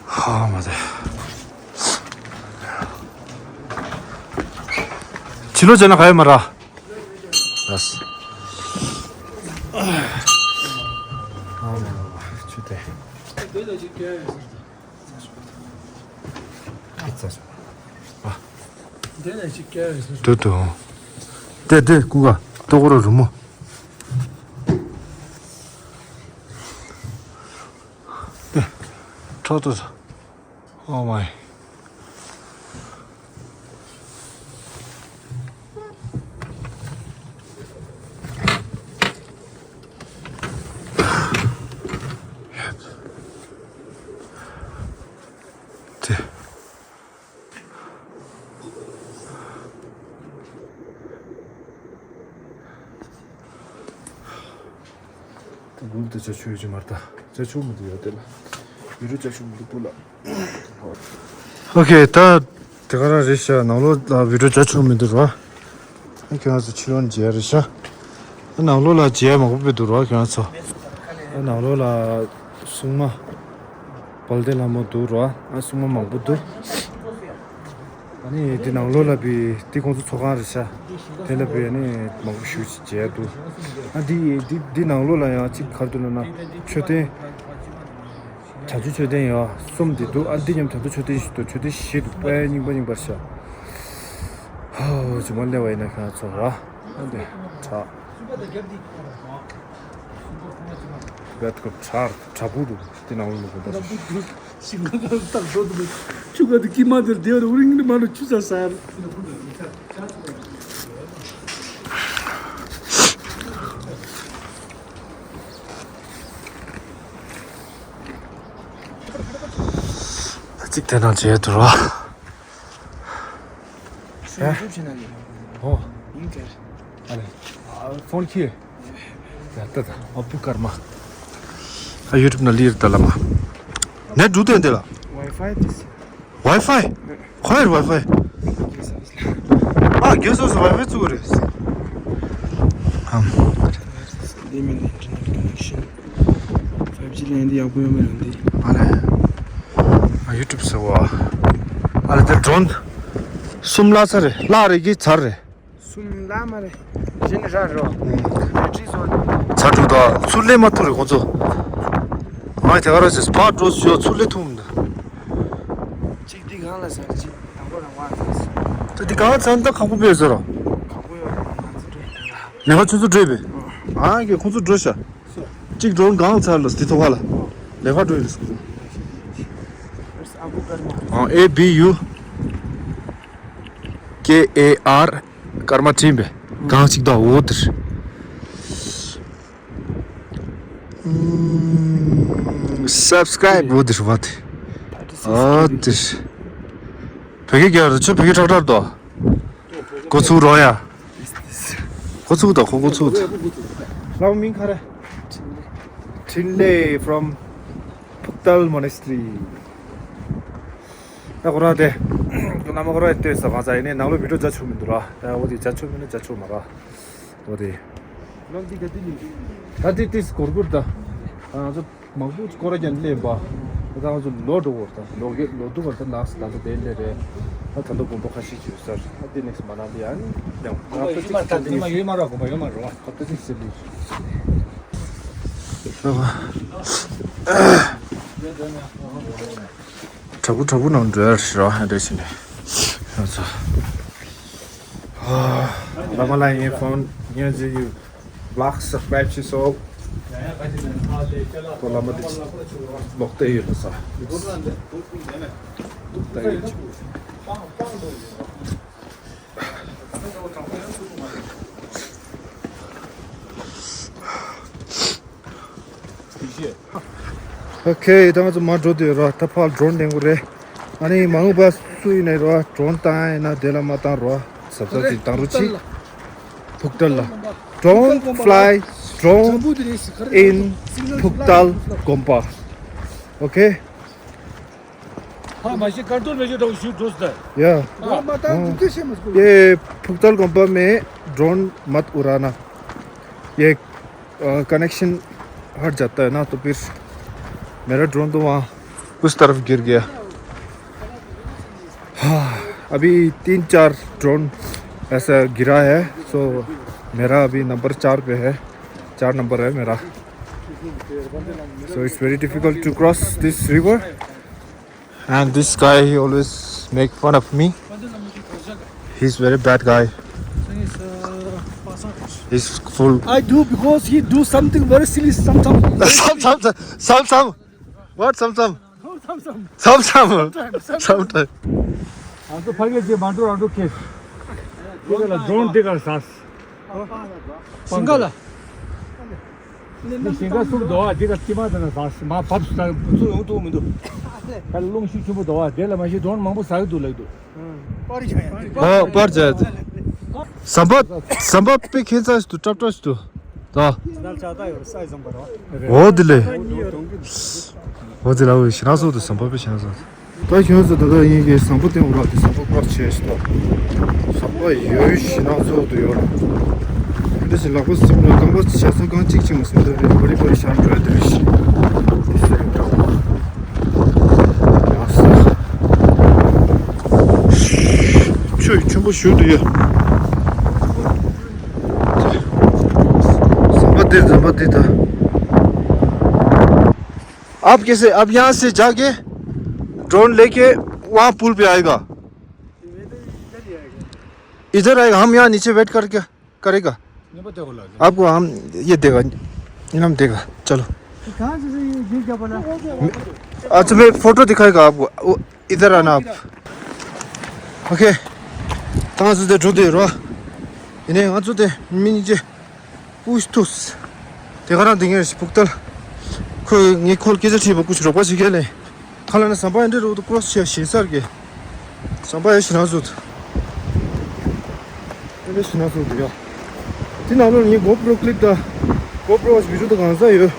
ཧ་མ་དེ། ཕྱི་ལོ་ཅན་ལ་ག་ཡོད་མ་ར། ལགས། ཨ་མ་ཆུ་དེ། དེ་ལས་ཅིག་སྐྱེ་རེད་ཟེར། དུ་དུ། དེ་དེ་ཀུ་ག་ཏོ་ཀོ་རོ་རུ་མོ། དེ་ཁྲོ་ཏོ། Oh my. དེ། དེ་གུར་དེ་ཅ་ཆུ་ཡོད་ཀྱི་མ་རེད་ད། ཅ་ཆུ་མི་འདུག་ཡོད་དེ་ལ། ཡུ་རུ་ཅ་ཆུ་མི་འདུག་པོ་ལ། ཨོ་ཁེ། ད་དེ་ག་རང་རེད་ཤག་ནང་ལོགས་ལ་བི་ཌིའོ་རྒྱག་ཆོག་མི་འདུག་ར། ཨ་ཁྱེད་རང་ཚོ་ཕྱི་ལོགས་ནས་མཇལ་རེད་ཤག་ཨ་ནང་ལོགས་ལ་མཇལ་མང་པོ་སྤེལ་འདུག་ར་ཁྱེད་རང་ཚོ། ཨ་ནང་ལོགས་ལ་སྲུང་མ་དཔལ་ལྡན་ལྷ་མོ་འདུག་ར། ཨ་སྲུང་མ་མང་པོ་འདུག་ཨ་ནི་འདི་ནང་ལོགས་ལ་བི་འདི་ཁོང་ཚོ་ཚོགས་ཁང་རེད་ཤག་དེ་ལ་བི་ཨ་ནི་མང་པོ་ཞེ་པོ་ཅིག་མཇལ་འདུག་ཨ་འདི་འདི་འདི་ནང་ལོགས་ལ་ཡང་ཅིག་ག་རེ་འདུག་ལབ་ན་མཆོད་རྟེན། བྱང་ཆུབ་མཆོད་རྟེན་ཡོད་གསུམ་དེ་འདུག་ཨ་འདི་མཉམ་བྱང་ཆུབ་མཆོད་རྟེན་ཞིག་འདུག་མཆོད་རྟེན་བཞི་འདུག་དཔེ་རྙིང་པ་རྙིང་པ་རེད་ཤག་ཧོ་ཇི་མ་སླེབས་པ་ཡིན་ན་ཁྱེད་རང་ཚོ་ར། ཨ་འདི་བྲག་བེད་ཀོ་བྲག་བྲག་ཕུག་འདུག་དེ་ནང་ལོགས་ལ་གོ་བ། ཤིང་ཁ་ཁ་བཏགས་འགྲོ་འདུག་ཆུ་ཁ་དུ་ཀི་མ་དེར་བདེ་བར་ཨུ་རིང་གི་མ་ལ་ཆུ་ས་སར། གཅིག་དེ་ནང་བྱས་འདུག་ར། ཨེ། ཨོ། ཡིན་ཀྱར། ཨ་ལེ། ཨ་ཕོན་ཁྱི། ཡ་ཏ་ཏ་ཨ་བུ་ཀརྨ། ཨ་ཡུ་ཊུབ་ན་ལིར་ཏ་ལ་མ། ནེ་འགྲུ་དེ་འདི་ལ། Wi-Fi this. Wi-Fi? ཁོ་ཡར་Wi-Fi. ཨ་རྒྱལ་སོ་སོ་Wi-Fi བཙུགས་རེད། ཨམ། Limit internet connection. five G ལན་འདི་ཡག་པོ་ཡོད་མེད་རང་འདི། ཨ་ལེ། ཨ་ཡུ་ཊུབ་ཟེར་བ། ཨ་ལེ་དེ་ཌོ་རོན། གསུམ་ལ་ཚར་རེད་ལ་རེད་ཀྱི་ཚར་རེད། གསུམ་ལ་མ་རེད། གཞན་ར་རོ། ཨུམ། བེ་ཊི་རི་བཟོ་ནི། ཚར་འདུག་ད་ཚུར་སླེབས་མ་ཐུབ་རེད་ཁོང་ཚོ། ང་དེ་ག་ར་ཟེར་ཕར་འགྲོ་ཞོ་ཚུར་སླེབས་ཐུབ་མི་འདུག་གཅིག་འདི་གང་ལ་ཟེར་གཅིག་དང་པོ་རང་དབང་ཟེར། ད་འདི་གང་ཚར་ད་ཁག་པོ་བས་ཟེར་རོ། ཁག་པོ་ཡོད་རེད་ང་ཚོ་འགྲོ་ཡིན་ལ། ལས་ཀ་ཆུ་ཚོད་སྤྲད་པས། ཨ་ཀྱེ་ཁོང་ཚོ་འགྲོ་ཤག་གཅིག་འགྲོ་གང་ཚར་ལ་སྟི་ཐོག་ཁ་ལ། ལས་ཀ་འགྲོ་ཡིན་ཟེར། ཨ་A B U K A R ཀརྨ་ཊིམ་པས་གང་གཅིག་དང་འོ་དེར། སབ་སི་ཀ་རའིབ་འོ་དེར་བ་དེ། ཨ་དེར། བོད་སྐད་རྒྱག་རེད་ཁྱོད་བོད་སྐད་ཁྲག་ཁྲག་དོ། འགོ་ཚུགས་རོགས་ཡ། འགོ་ཚུགས་དང་ཁོ་འགོ་ཚུགས་དང་། ལའོ་མིང་ག་རེ། འཕྲིན་ལས་from ཕུག་ཏལ་མོ་ནེ་སི་ཊི་རི། ད་ཁོ་རང་དེ། ཁོ་རྣམ་པ་ཁོ་རང་ལྟོས་ས་གང་ས་ཡིན་ནའི་ནང་ལོགས་བི་ཌིའོ་རྒྱག་ཆོག་མི་འདུག་ར། ད་འོ་དེ་རྒྱག་ཆོག་མིན་ན་རྒྱག་ཆོག་མ་ར། འོ་དེ། ད་དེ་ཏིས་གོར་གོར་ད། ང་ཚོ་མང་པོ་སྐོར་ར་ཀྱང་སླེབས་པ། ད་ང་ཚོ་ལོ་འགྲོ་བར་ད་ལོ་གེ་ལོ་དུ་བར་ད་ལགས་ད་ད་དེ་སླེབས་རེད། ད་ད་ལྟ་དགོན་པ་ཁ་ཤས་ཅིག་ཡོད་སར་ད་དེ་ནེགས་མ་ན་ལི་ཡ་ནི་ལེའོ། ད་ད་ཅིག་ད་དེ་མ་ཡོད་མ་ར་དགོན་པ་ཡོད་མ་ར་བ། ད་ད་ཅིག་སེ་ལི། དྲག་པོ་དྲག་པོ་ནང་འགྲོ་ཡ་རེད་ཤི་ར་ཧ་འདྲ་ཞིག་ནས། ང་ཚོ། བླ་མ་ལ་ངའི་ཕོན་ངས་ཇི་ཡུ་ལག་སབ་སི་ཀ་རའིབ་བྱས་སོ། ཁོ་བླ་མ་དེ་ལོག་བལྟས་ཡོད་ལ་ས། ལོག་བལྟས་ཡོད་ཅིག་ཨོ་ཁེ། ད་ང་ཚོ་མར་འགྲོ་དུས་ར་ད་ཕར་ཌོ་རོན་ལེན་དགོས་རེད། ཨ་ནི་མ་འོངས་པ་སུ་ཡིན་ནའི་ར་ཌོ་རོན་བཏང་ཡིན་ན་དེ་ལ་མ་བཏང་ར་གཟབ་གཟབ་ཅིག་བཏང་རོགས་གྱིས། ཕུག་ཏལ་ལ། Don't fly drone in ཕུག་ཏལ་དགོན་པ། ཨོ་ཁེ། ཧ་མ་ཤི་ཀར་ཏོན་མེ་ཤི་ཏོ་ཤུ་ཏོ་སྟ། ཡ། ཨ་མ་ད་འདི་ཤེས་མ་སྐུ། ये फुकतल गोम्पा में ड्रोन मत उड़ाना। ये अ, कनेक्शन हट जाता है ना, तो फिर मेरा ड्रोन तो वहाँ उस तरफ गिर गया। हाँ, अभी तीन चार ड्रोन ऐसा गिरा है, सो मेरा अभी नंबर चार पे है, चार नंबर है मेरा। So it's very difficult to cross this river. And this guy, he always Make fun of me. He's very bad guy. He's full. I do because he do something very silly sometimes. Some, some, some, some. What some, some? Some, some. Some, some. Sometimes. Sometimes. ང་ཚོ་ཕ་གི་ཅིག་མ་འགྲོ་རང་འགྲོ་ཁེལ། འདི་ག་ལ་ཌོན་འདི་ག་ལ་ཟ། ཞིང་ཁ་ལ། ཞིང་ཁ་སུབ་འདུག་ཨ། འདི་ག་སྐྱིད་མ་ད་ན་ཟ། མ་བབས་ཟ་བུ་ཚུ་ཡོང་ཐུབ་མི་འདུག་ད་རླུང་ཤུགས་ཆེན་པོ་འདུག་ཨ། དེ་ལ་མ་གཞི་ཌོན་མང་པོ་ཟ་གི་འདུག་ལབ་འདུག་ཨོ་པར་བྱས། ཟམ་པ་ཟམ་པ་དཔེ་ཁྱད་མཚར་ཞིག་འདུག་སྲབ་སྲབ་ཞིག་འདུག་ད། འོ་དེ་ལས། འོ་དེ་ལ་འོ་ཞེ་དྲག་བཟོ་འདུག་ཟམ་པ་དཔེ་ཞེ་དྲག་བཟོ་འདུག་ད་ཁྱོད་ཚོ་ད་ལྟ་ཡིན་གྱི་ཟམ་པ་སྟེང་འོག་ལ་དེ་ཟམ་པ་ཀོ་རོ་སི་བྱས་ཤི་ད། ཟམ་པ་ཡོད་ཞེ་དྲག་བཟོ་འདུག་ཡོད་ར། འདི་ཞིག་ལག་པ་སིམ་ལ་རྐང་པ་བྱས་ས་རྐང་གཅིག་ཅིག་མ་སིམ་ད་རེད། བ་རི་བ་རི་ཤར་འགྲོ་ཡ་དེ་རེད་ཤི། དེ་ཟེར་འགྲོ། ཡ་ས། ཆུ་ཆེན་པོ་ཞུ་འདུག་ཡ། ཟམ་པ་འདི་ཟམ་པ་འདི་ད། आप कैसे, अब यहाँ से जाके ड्रोन लेके वहाँ पुल पे आएगा। इधर आएगा, हम यहाँ नीचे वेट करके करेगा। आपको हम ये देगा, इनाम देगा। चलो। कहाँ से ये गिर गया बोला? अच्छा, मैं फोटो दिखाएगा आपको। वो इधर आना आप। OK. ད་ང་ཚོ་དེ་འགྲོ་དུས་རོ། ཡིན་ནའི་ང་ཚོ་དེ་མི་གཉིས་ཀྱི་པུས་ཐུག་དེ་ག་རང་དེ་ངས་ཕུག་ཏལ། ཁོས་ངའི་ཁོལ་སྐད་ཆ་དྲིས་པ་ཀུ་ཅི་རོགས་པ་ཞིག་གལ་ལེ། ཁ་ལ་ན་ཟམ་པ་ཨེ་འདྲ་རོ་ཏུ་ཀོ་རོ་སི་བྱས་ཞེ་སར་གི། ཟམ་པ་ཨེ་ཤི་ན་ཟུད། ཨེ་ཤི་ན་ཟུད་ཡ། དེ་ནང་ལོགས་ངའི་གོ་པྲོ་ཀི་ལིབ་དང་། གོ་པྲོ་བི་ཌི་ཡོ་དང་གང་ས་ཡོད།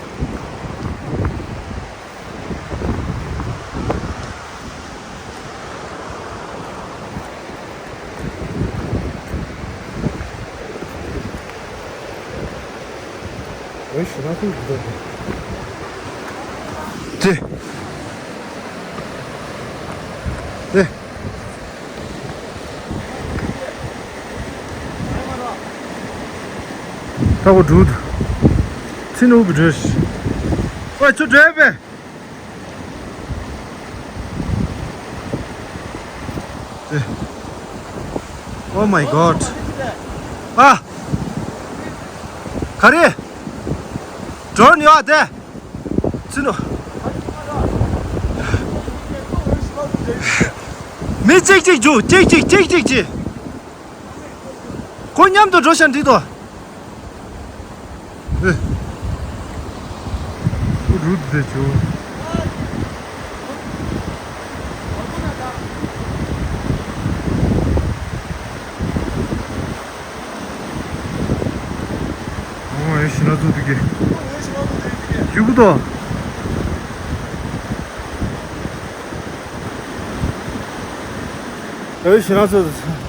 ཨེ་ཤི་ན་ཟུད་ཟུད། དེ། དེ། ད་གོ་འགྲོ་འདུག་ཚི་ནུ་བུ་འགྲོ་ཤི། ཨོ་ཚུ་འགྲོ་པས། Oh my god. ཨ། ག་རེ། ཌོན་ཡོད་དེ། ཚི་ནུ། མི་གཅིག་གཅིག་རྒྱུག་གཅིག་གཅིག་གཅིག་གཅིག་གཅིག་ཁོ་མཉམ་དུ་འགྲོ་ཤ་འགྲིག་ཏོ། ཨེ། ཁོ་རུད་དེ་ཆོ། ཨོ་ཨེ་ཤི་ན་ཚོ་དེ་གི། རྒྱུག་གི་ཏོ། ཨེ་ཤི་ན་ཚོ་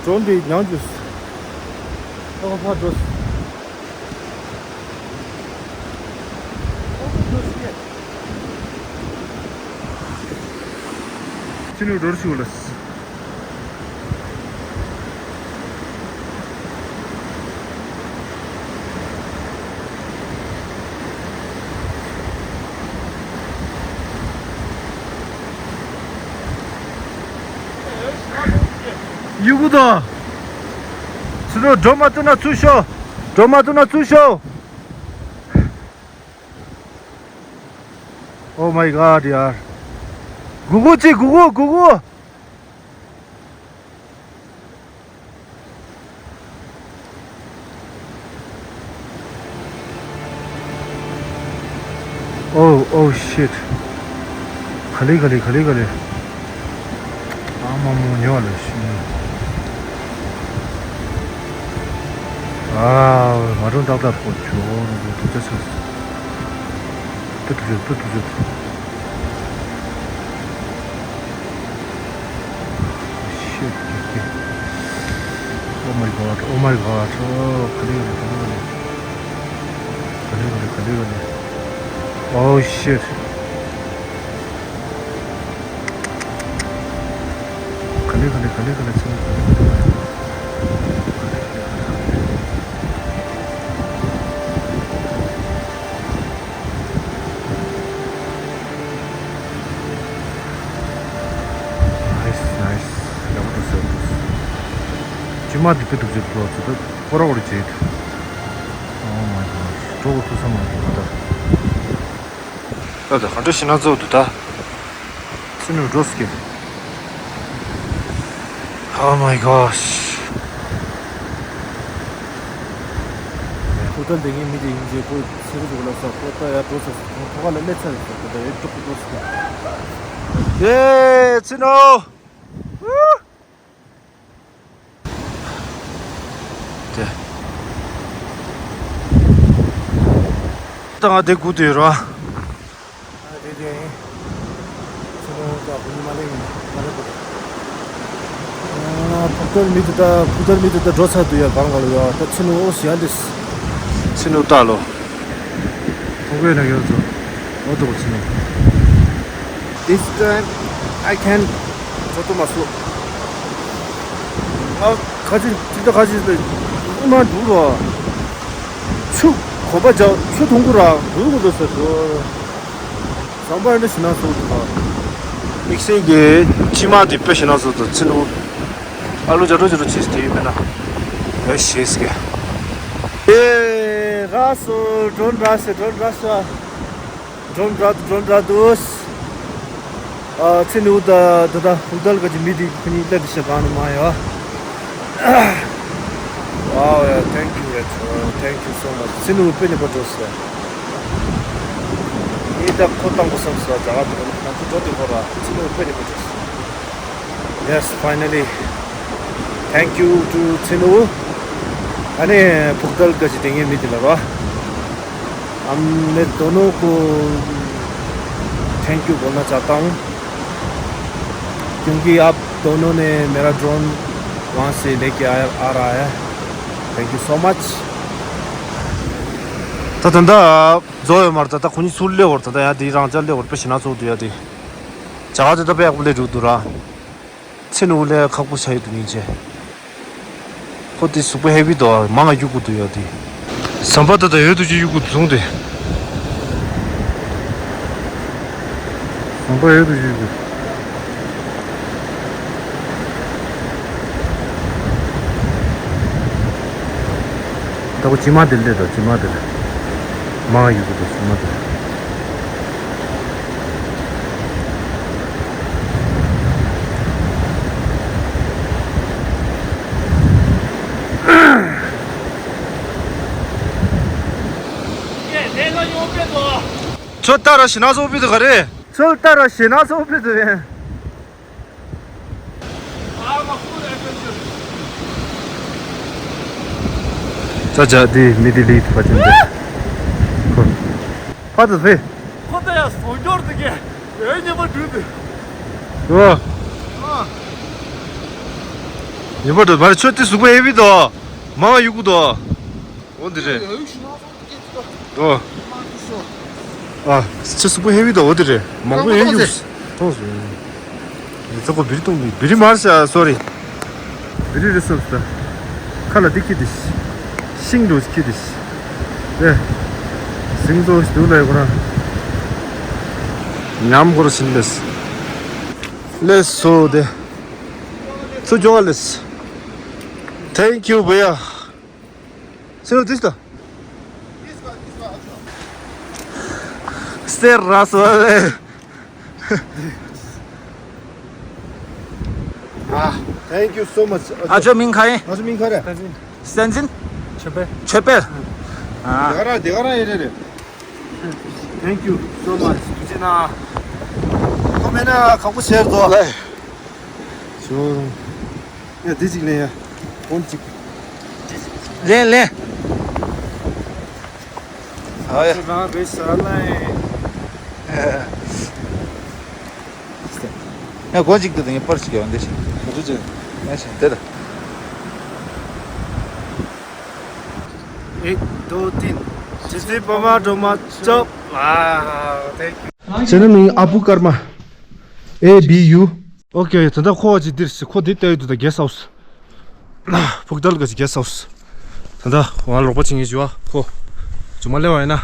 ཌོན་དེ་མྱང་རྒྱུ། ཨོ་ཕ་འགྲོ། ཅི་ནུ་འགྲོ་ཞུ་ལ། ཡུ་གུ་དང་། ཚུར་འགྲོ་མ་ཐུབ་ན་ཚུར་ཤོག་འགྲོ་མ་ཐུབ་ན་ཚུར་ཤོག Oh my god ཡར། གུ་གུ་ཅི་གུ་གུ་གུ་གུ། Oh, oh shit. ག་ལེ་ག་ལེ་ག་ལེ་ག་ལེ། ཨ་མ་མོ་ཉོ་ལ་ཤི། ཨ་མ་རུང་ཏག་ཏག་ཁོ་ཆོ་རུ་དུ་ཅ་ཆ། ཏུ་ཏུ་ཏུ་ཏུ། Shit. Oh my god, oh my god. Oh, ག་ལེ་ག་ལེ་ག་ལེ། ག་ལེ་ག་ལེ་ག་ལེ་ག་ལེ། Oh shit. ག་ལེ་ག་ལེ་ག་ལེ་ག་ལེ་ཚེ། Nice, nice. ཨ་འདི་པེ་འདུག་ཅེས་འགྲོ་ཚོད་ད་ཀོ་ར་ཀོ་ར་བྱེད། Oh my god. འགྲོ་གོ་ཐུག་ས་མ་འདུག་ད། ད་ད་ག་འདྲ་ཞིག་ན་ཚོགས་འདུག་ད། ཚི་ནུ་འགྲོ་སྐྱེ། Oh my gosh. ཧོ་ཊེལ་དེ་ངའི་མི་དེ་ཡིན་རྗེས་ཁོ་ཚེ་རུ་ཅོག་ལ་ས་ཁོ་ད་ཡར་འགྲོ་ས་སོང་ཐོག་ལ་སླེབས་ཚར་རེད་ཟེར་ད་ཡོད་ཅོག་གི་འགྲོ་སོང་། ཡེ་ཚི་ནུ། དེ། ད་ང་དེ་སྒུག་དུ་ཡོད་ར། ཨ་དེ་དེ་ཡིན། ཚི་ནུ་ད་སྒུག་ནི་མ་ལེགས་ཡིན་མ་ལེགས་པོ། ཨ་ཕུག་ཏར་མི་དེ་ད་ཕུག་ཏར་མི་དེ་ད་འགྲོ་ཚར་དུ་ཡ་གང་ག་ལ་ཡ་ད་ཚི་ནུ་ཨོ་ཞི་ཡ་ལིས། ཚི་ནུ་ལྟ་ལོ། ཁོ་བོས་ན་ཡོད་ཚོ། ཨོ་ཏོ་ཚི་ནུ། This time I can ཚོ་ཏོ་མ་སོ། ཨ་ཁ་ཅིག་ཅིག་ད་ཁ་ཅིག་ད་ཨུ་མ་འདུག་རོ། ཆུ་གོམ་པ་རྒྱག་ཆུ་འཐུང་གི་ར་འདུག་གི་འདུག་ཟེར་འགྲོ། ཟམ་པ་འདྲ་ཞིག་ན་སོ་འདུག་ར། དམིགས་བསལ་གྱི་ཕྱི་མ་དེ་དཔེ་ཞིག་ན་སོ་ད་ཚི་ནུ། ཨ་ལུ་ཇ་འགྲོ་ཇ་འགྲོ་བྱེད་དེ་ཡོད་མེད་ན། ཨེ་ཤེས་ཀྱི། ཨེ་ར་སོ་འགྲོ་འདྲ་སེ་འགྲོ་འདྲ་སོ། འགྲོ་འདྲ་འདུག་འགྲོ་འདྲ་འདུག་ཨ་ཚི་ནུ་ད་ད་ད་ཧུག་དལ་ག་ཅི་མི་དེ་ཁོ་གཉིས་སླེབས་དེ་ཤ་གང་ནས་མ་ཡོད། Wow, yeah, thank you, yeah, thank you so much. ཚི་ནུ་དཔེ་ནི་པ་འགྲོ་སོ། ངས་ད་ཁོ་བཏང་པ་བསམ་སོ་རྒྱ་གར་དུ་ང་ཚོ་འགྲོ་དེ་ཁོ་ར་ཚི་ནུ་དཔེ་ནི་པ་འགྲོ་སོ། Yes, finally. Thank you to ཚི་ནུ། ཨ་ནི་ཕུག་དལ་ག་ཅི་དེ་ངའི་མི་དེ་ལ་རོ། हम ने दोनों को thank you बोलना चाहता हूँ, क्योंकि आप दोनों ने मेरा ड्रोन वहाँ से लेके आया, आ रहा है। Thank you so much. ད་ད་ད་ཛོ་ཡོད་མར་ད་ད་ཁོ་གཉིས་ཚུར་སླེབས་བར་ད་ད་ཡ་དེ་རང་ཅག་སླེབས་བར་དཔེ་ཞིག་ན་ཚོགས་འདུག་ཡ་དེ། ཇ་ག་དེ་ད་དཔེ་ཡག་པོ་སླེབས་འགྲོ་འདུག་ར། ཚེ་ནུ་ལས་ཁག་པོ་ཆགས་ཡོད་དུ་ཉིན་བྱས། ཁོ་དེ་གཟུགས་པོ་ཧེ་བི་དོ་མང་ང་གཡུག་གུ་དུ་ཡོད་དེ། ཟམ་པ་ད་ད་ཡོད་དུ་ཅི་གཡུག་གུ་དུ་སོང་དེ། ཟམ་པ་ཡོད་དུ་ཅི་གཡུག་གུ། ད་ཁོ་ཇི་མ་དེ་ལས་དོ་ཇི་མ་དེ་ལས། མང་ང་གཡུག་གུ་དུ་ཇི་མ་དེ་ལས། ཁྱོད་ལྟ་ར་ཞི་ན་སོ་པི་དུ་ག་རེ། ཁྱོད་ལྟ་ར་ཞི་ན་སོ་པི་དུ་ཡིན། ས་ཆ་འདི་མི་འདི་ལི་ཕ་ཆེན་འདི། ཁོ། ཕ་དུ་ཕེ། ཁོ་ད་ཡ་སོང་འབྱོར་དུ་གེ། ཨེ་ཉི་མ་འགྲུལ་དུ། ཨོ། ཨ། ཉི་མ་འགྲུལ་མ་རེད་ཆོས་དེ་གཟུགས་པོ་ཧེ་བི་དོ། མང་ཡུ་གུ་དོ། འོ་འདི་རེད། འགྲོ། ཨ། ཁྱེད་གཟུགས་པོ་ཧེ་བི་དང་འོ་དེ་རེད། མང་པོ་ཡོད་རྒྱུ། མཐོང་སོང་། ཡ་ཚ་ཁོ་བིར་གཏོང་གི་བིར་མར་ཤ་སོ་རི། བིར་རི་སོབ་ད། ཁ་ལ་འདི་ཁྱི་དེ། ཤིང་འགྲོ་ཁྱི་དེ། ཨེ། སིང་ཚོ་ཞིག་འདུག་ལ་ཡོད་ཁོ་རང་། ཉམས་ཁོ་ར་ཕྱིན་ལེས། ལེས་སོ་དེ། ཚུ་ཇོ་ལེས། Thank you, भैया. Sino, this the? Stay raswale. Ah, thank you so much. ཨ་ཅོ་མིང་ག་ཡིན། ཨ་ཅོ་མིང་ག་རེ། བསྟན་འཛིན། ཆོས་འཕེལ། ཆོས་འཕེལ། ཨ། དེ་ག་ར་དེ་ག་ར་ཡིན་རེད། Thank you so much. ཐུགས་རྗེ་གནང་། ཁོ་མེད་ན་ཁག་པོ་ཆེར་འདུག་ལ། ཞོ། ཡ་འདི་གཅིག་ལེན་ཡ། གོང་གཅིག་ལེན་ལེན། ཨ་ཡ། རང་རེད་ས་ལ་ཡ། ཡ་གོང་གཅིག་ཏུ་དེ་ངས་པར་ཞིག་ཡོང་འདི་ཞིག་མ་གྲུ་ཅན། ཡ་ཞིག་དེ་ལ། एक दो तीन। ཇི་སྲིད་པ་མ་འགྲོ་མ་ཅོབ། ཨ། Thank you. ཅེ་ནལ་མིང་ཨ་བུ་ཀརྨ། ཨེ་བི་ཡུ། ཨོ་ཀེ། ད་ལྟ་ཁོ་ཅི་འདིར་ཁོ་འདི་ལྟ་ཡོད་དུ་ད་གེ་སི་ཧའུ་སི། ཕུག་དལ་ག་ཅི་གེ་སི་ཧའུ་སི། ད་ལྟ་ང་ལོག་པ་ཅིག་ངེས་ཞུ་བ་ཁོ། ཇུ་མ་ལེ་བ་ཡིན་ན།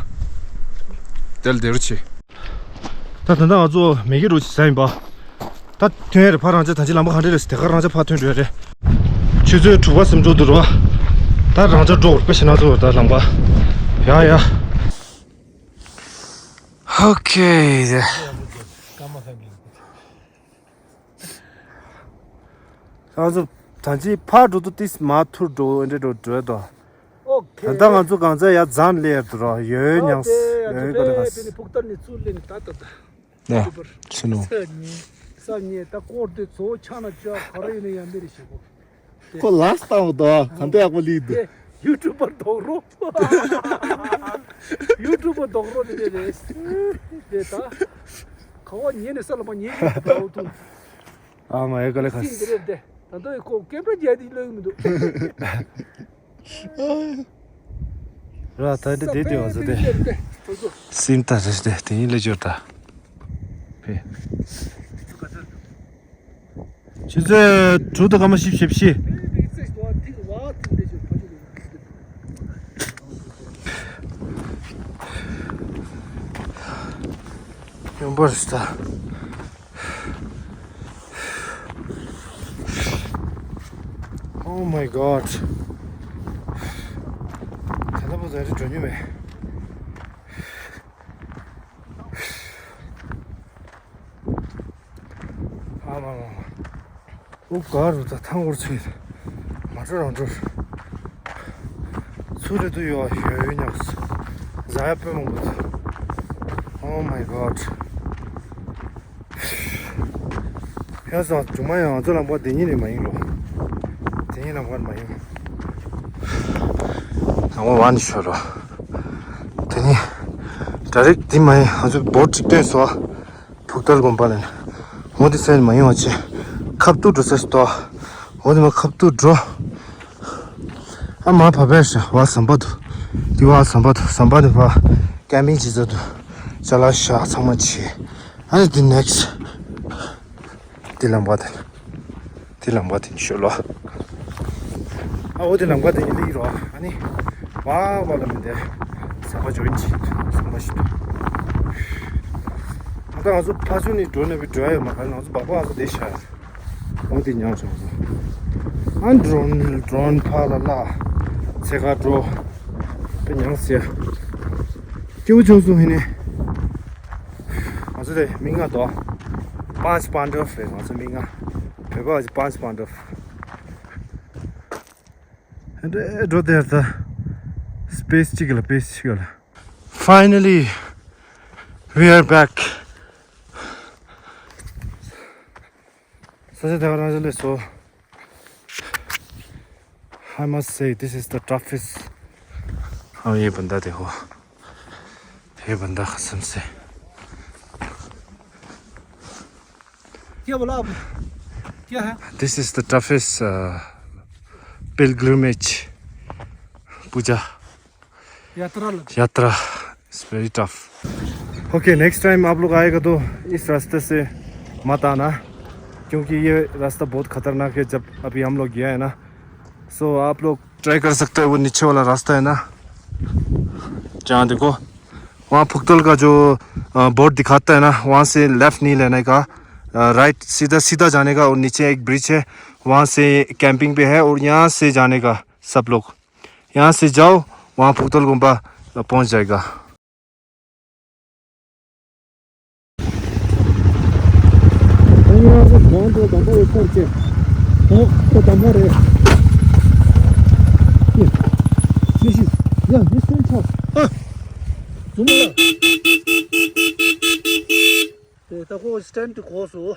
དལ་དེ་རུ་ཆེ། ད་ད་ལྟ་ང་ཚོ་མེ་གི་རུ་ཆེ་ས་ཡིན་པ། ད་ཐོན་ཡ་རེད་ཕ་རང་ཅག་ད་ཅི་ལམ་པ་ག་འདྲ་རེད་ཟེར་དེ་ག་རང་ཅག་ཕ་ཐོན་འགྲོ་ཡ་རེད། ཆུ་ཚོད་དྲུག་པ་ཟིན་འགྲོ་འདུག་རོ། ད་རང་ཅག་འགྲོ་དགོས་པ་ཞིག་ན་ཚོ་ད་ལམ་པ། ཡ་ཡ། ཨོ་ཁེ། ང་ཚོ་ད་ཅི་ཕར་འགྲོ་དུས་ཏིས་མ་ཐུར་འགྲོ་འདྲེ་འགྲོ་འགྲོ་དོ། ཨོ་ཁེ། ད་ལྟ་ང་ཚོ་གང་ཚ་ཡ་རྫམ་ལེར་དུ་རོ་ཡོད་ཉམས་ཡོད་ག་ལ་ག་ཕུག་ཏར་ནི་ཚུར་ལེན་ད་ད་ད། ཡ། ཆུ་ནུ། ས་ཉེ་ས་ཉེ་ད་སྐོར་དེ་ཚོ་ཆ་ན་ཅག་ག་རེ་ཡིན་ན་ཡང་མེ་རེ་ཞེ་གོ། ཁོ་ལ་སྟངས་དོ་གང་དེ་ཡག་པོ་ལི་འདུག་ཡུ་ཊུབ་པར་རྡོག་རོ། ཡུ་ཊུབ་པར་རྡོག་རོ་དེ་རེད། དེ་ད་ཁ་བ་ཉེ་ནས་ས་ལ་མ་ཉེ་གི་འདུག་ད་འོ་ཐུང་། ཨ་མ་ཡ་ག་ལེ་ཁ་སིན་དེ་རེད་དེ། ད་ལྟ་ཡི་ཁོ་ཀེམ་ར་རྒྱལ་དེ་ལོས་མི་འདུག་ར་ད་འདི་དེ་དེ་བ་ཟེར་ཏེ། སིམ་ད་རེ་སྟེ་དེ་ཡིན་ལེ་ཅོར་ད། ཕེ། ཆུ་ཚོད་དྲུག་དང་སྐར་མ་བཞི་བཅུ་ཞེ་བཞི། ཡོང་པར་སྟ། Oh my god. ད་ལྟ་བུ་ཟ་རི་འགྲོ་ཉུ་མེད། ཨ་མ་མ་མ། ཨུ་ག་རུ་ད་ཐང་འུར་ཚུད། མ་འགྲོ་རང་འགྲོ། ཚུར་རེ་དུ་ཡོ་ཡོ་ཡོ་ཉག་ཟ་ཡ་པོ་མང་པོ། Oh my god. ཡ་ས་ཇུ་མ་ཡང་ང་ཚོ་ལམ་ཁ་དེ་ཉིད་ནས་མ་ཡིན་རོ། དེ་ཉིད་ལམ་ཁ་མ་ཡིན། ང་བ་ནི་ཤོར་རོ། དེ་ནི་ཌའི་རེག་དེ་མ་ཡིན། ང་ཚོ་བོར་གཅིག་སྟོན་སོ། ཕུག་ཏལ་དགོན་པ་ལ་ནི། འོ་དེ་སེལ་མ་ཡོང་བ་ཆེ། ཁབ་ཏུ་འགྲོ་སེ་སྟོ། འོ་དེ་མ་ཁབ་ཏུ་འགྲོ། ཨ་མ་བ་བེར་ཤ་བ་ཟམ་པ་དུ། དི་བ་ཟམ་པ་དུ་ཟམ་པ་དུ་བ། ཀེམ་པིང་ཇི་ཛ་དུ། ཅ་ལག་ཤ་ཚང་མ་ཆེ། ཨ་ནི་དི་ནེག་སི་ཊི། དི་ལམ་བ་དེ། དི་ལམ་བ་དེ་ཤོད་ལོ། ཨ་འོ་དི་ལམ་བ་དེ་ལི་རོ། ཨ་ནི་བ་བ་ལ་མི་དེ་ཟམ་པ་ཇོ་ཡིན་ཆི་ཟམ་པ་ཞིག་དུ། ད་ང་ཚོ་ཕ་ཆུ་ནི་འགྲོ་ནས་བི་འགྲོ་ཡ་ཡོད་མ་ག་ང་ཚོ་བ་བ་ང་ཚོ་དེ་ཤ། འོ་དེ་ཉག་ཆོག་སོང་། ཨ་ཌོ་རོན་ཌོ་རོན་ཕ་ལ་ལ། ཚེ་ཁ་འགྲོ། དཔེ་ཉག་ཟེར། སྐྱེ་བོ་ཆོག་སོང་ཧེ་ནས། ང་ཚོ་དེ་མི་ང་དོ། པཱན་ཆ་པཱན་ཌོབ་རེད་ང་ཚོ་མི་ང་། བོད་པ་ཅི་པཱན་ཆ་པཱན་ཌོབ། ཧེ་འདྲེ་འགྲོ་དེར་ད། སི་པེ་སི་གཅིག་ལ་པེ་སི་གཅིག་ལ། Finally, we are back. ས་ཆ་དེ་ག་རང་ཆ་ལས་སོ། I must say, this is the toughest. हाँ, ये बंदा देखो। ये बंदा कसम से। क्या बोला आपने? क्या है? This is the toughest, uh, pilgrimage, पूजा। यात्रा लग यात्रा। It's very tough. Okay, next time आप लोग आएगा तो इस रास्ते से मत आना, क्योंकि ये रास्ता बहुत खतरनाक है, जब अभी हम लोग गया है ना। So आप लोग ट्राई कर सकते हैं, वो नीचे वाला रास्ता है ना, जहाँ देखो, वहाँ फुकतल का जो, अ, बोर्ड दिखाता है ना, वहाँ से लेफ्ट नहीं लेने का, अ, राइट सीधा, सीधा जाने का। और नीचे एक ब्रिज है, वहाँ से कैंपिंग भी है, और यहाँ से जाने का सब लोग। यहाँ से जाओ, वहाँ फुकतल गुम्बा पहुँच जाएगा। ད་ཁོ་སི་ཊེན་ཌི་གོ་སོ།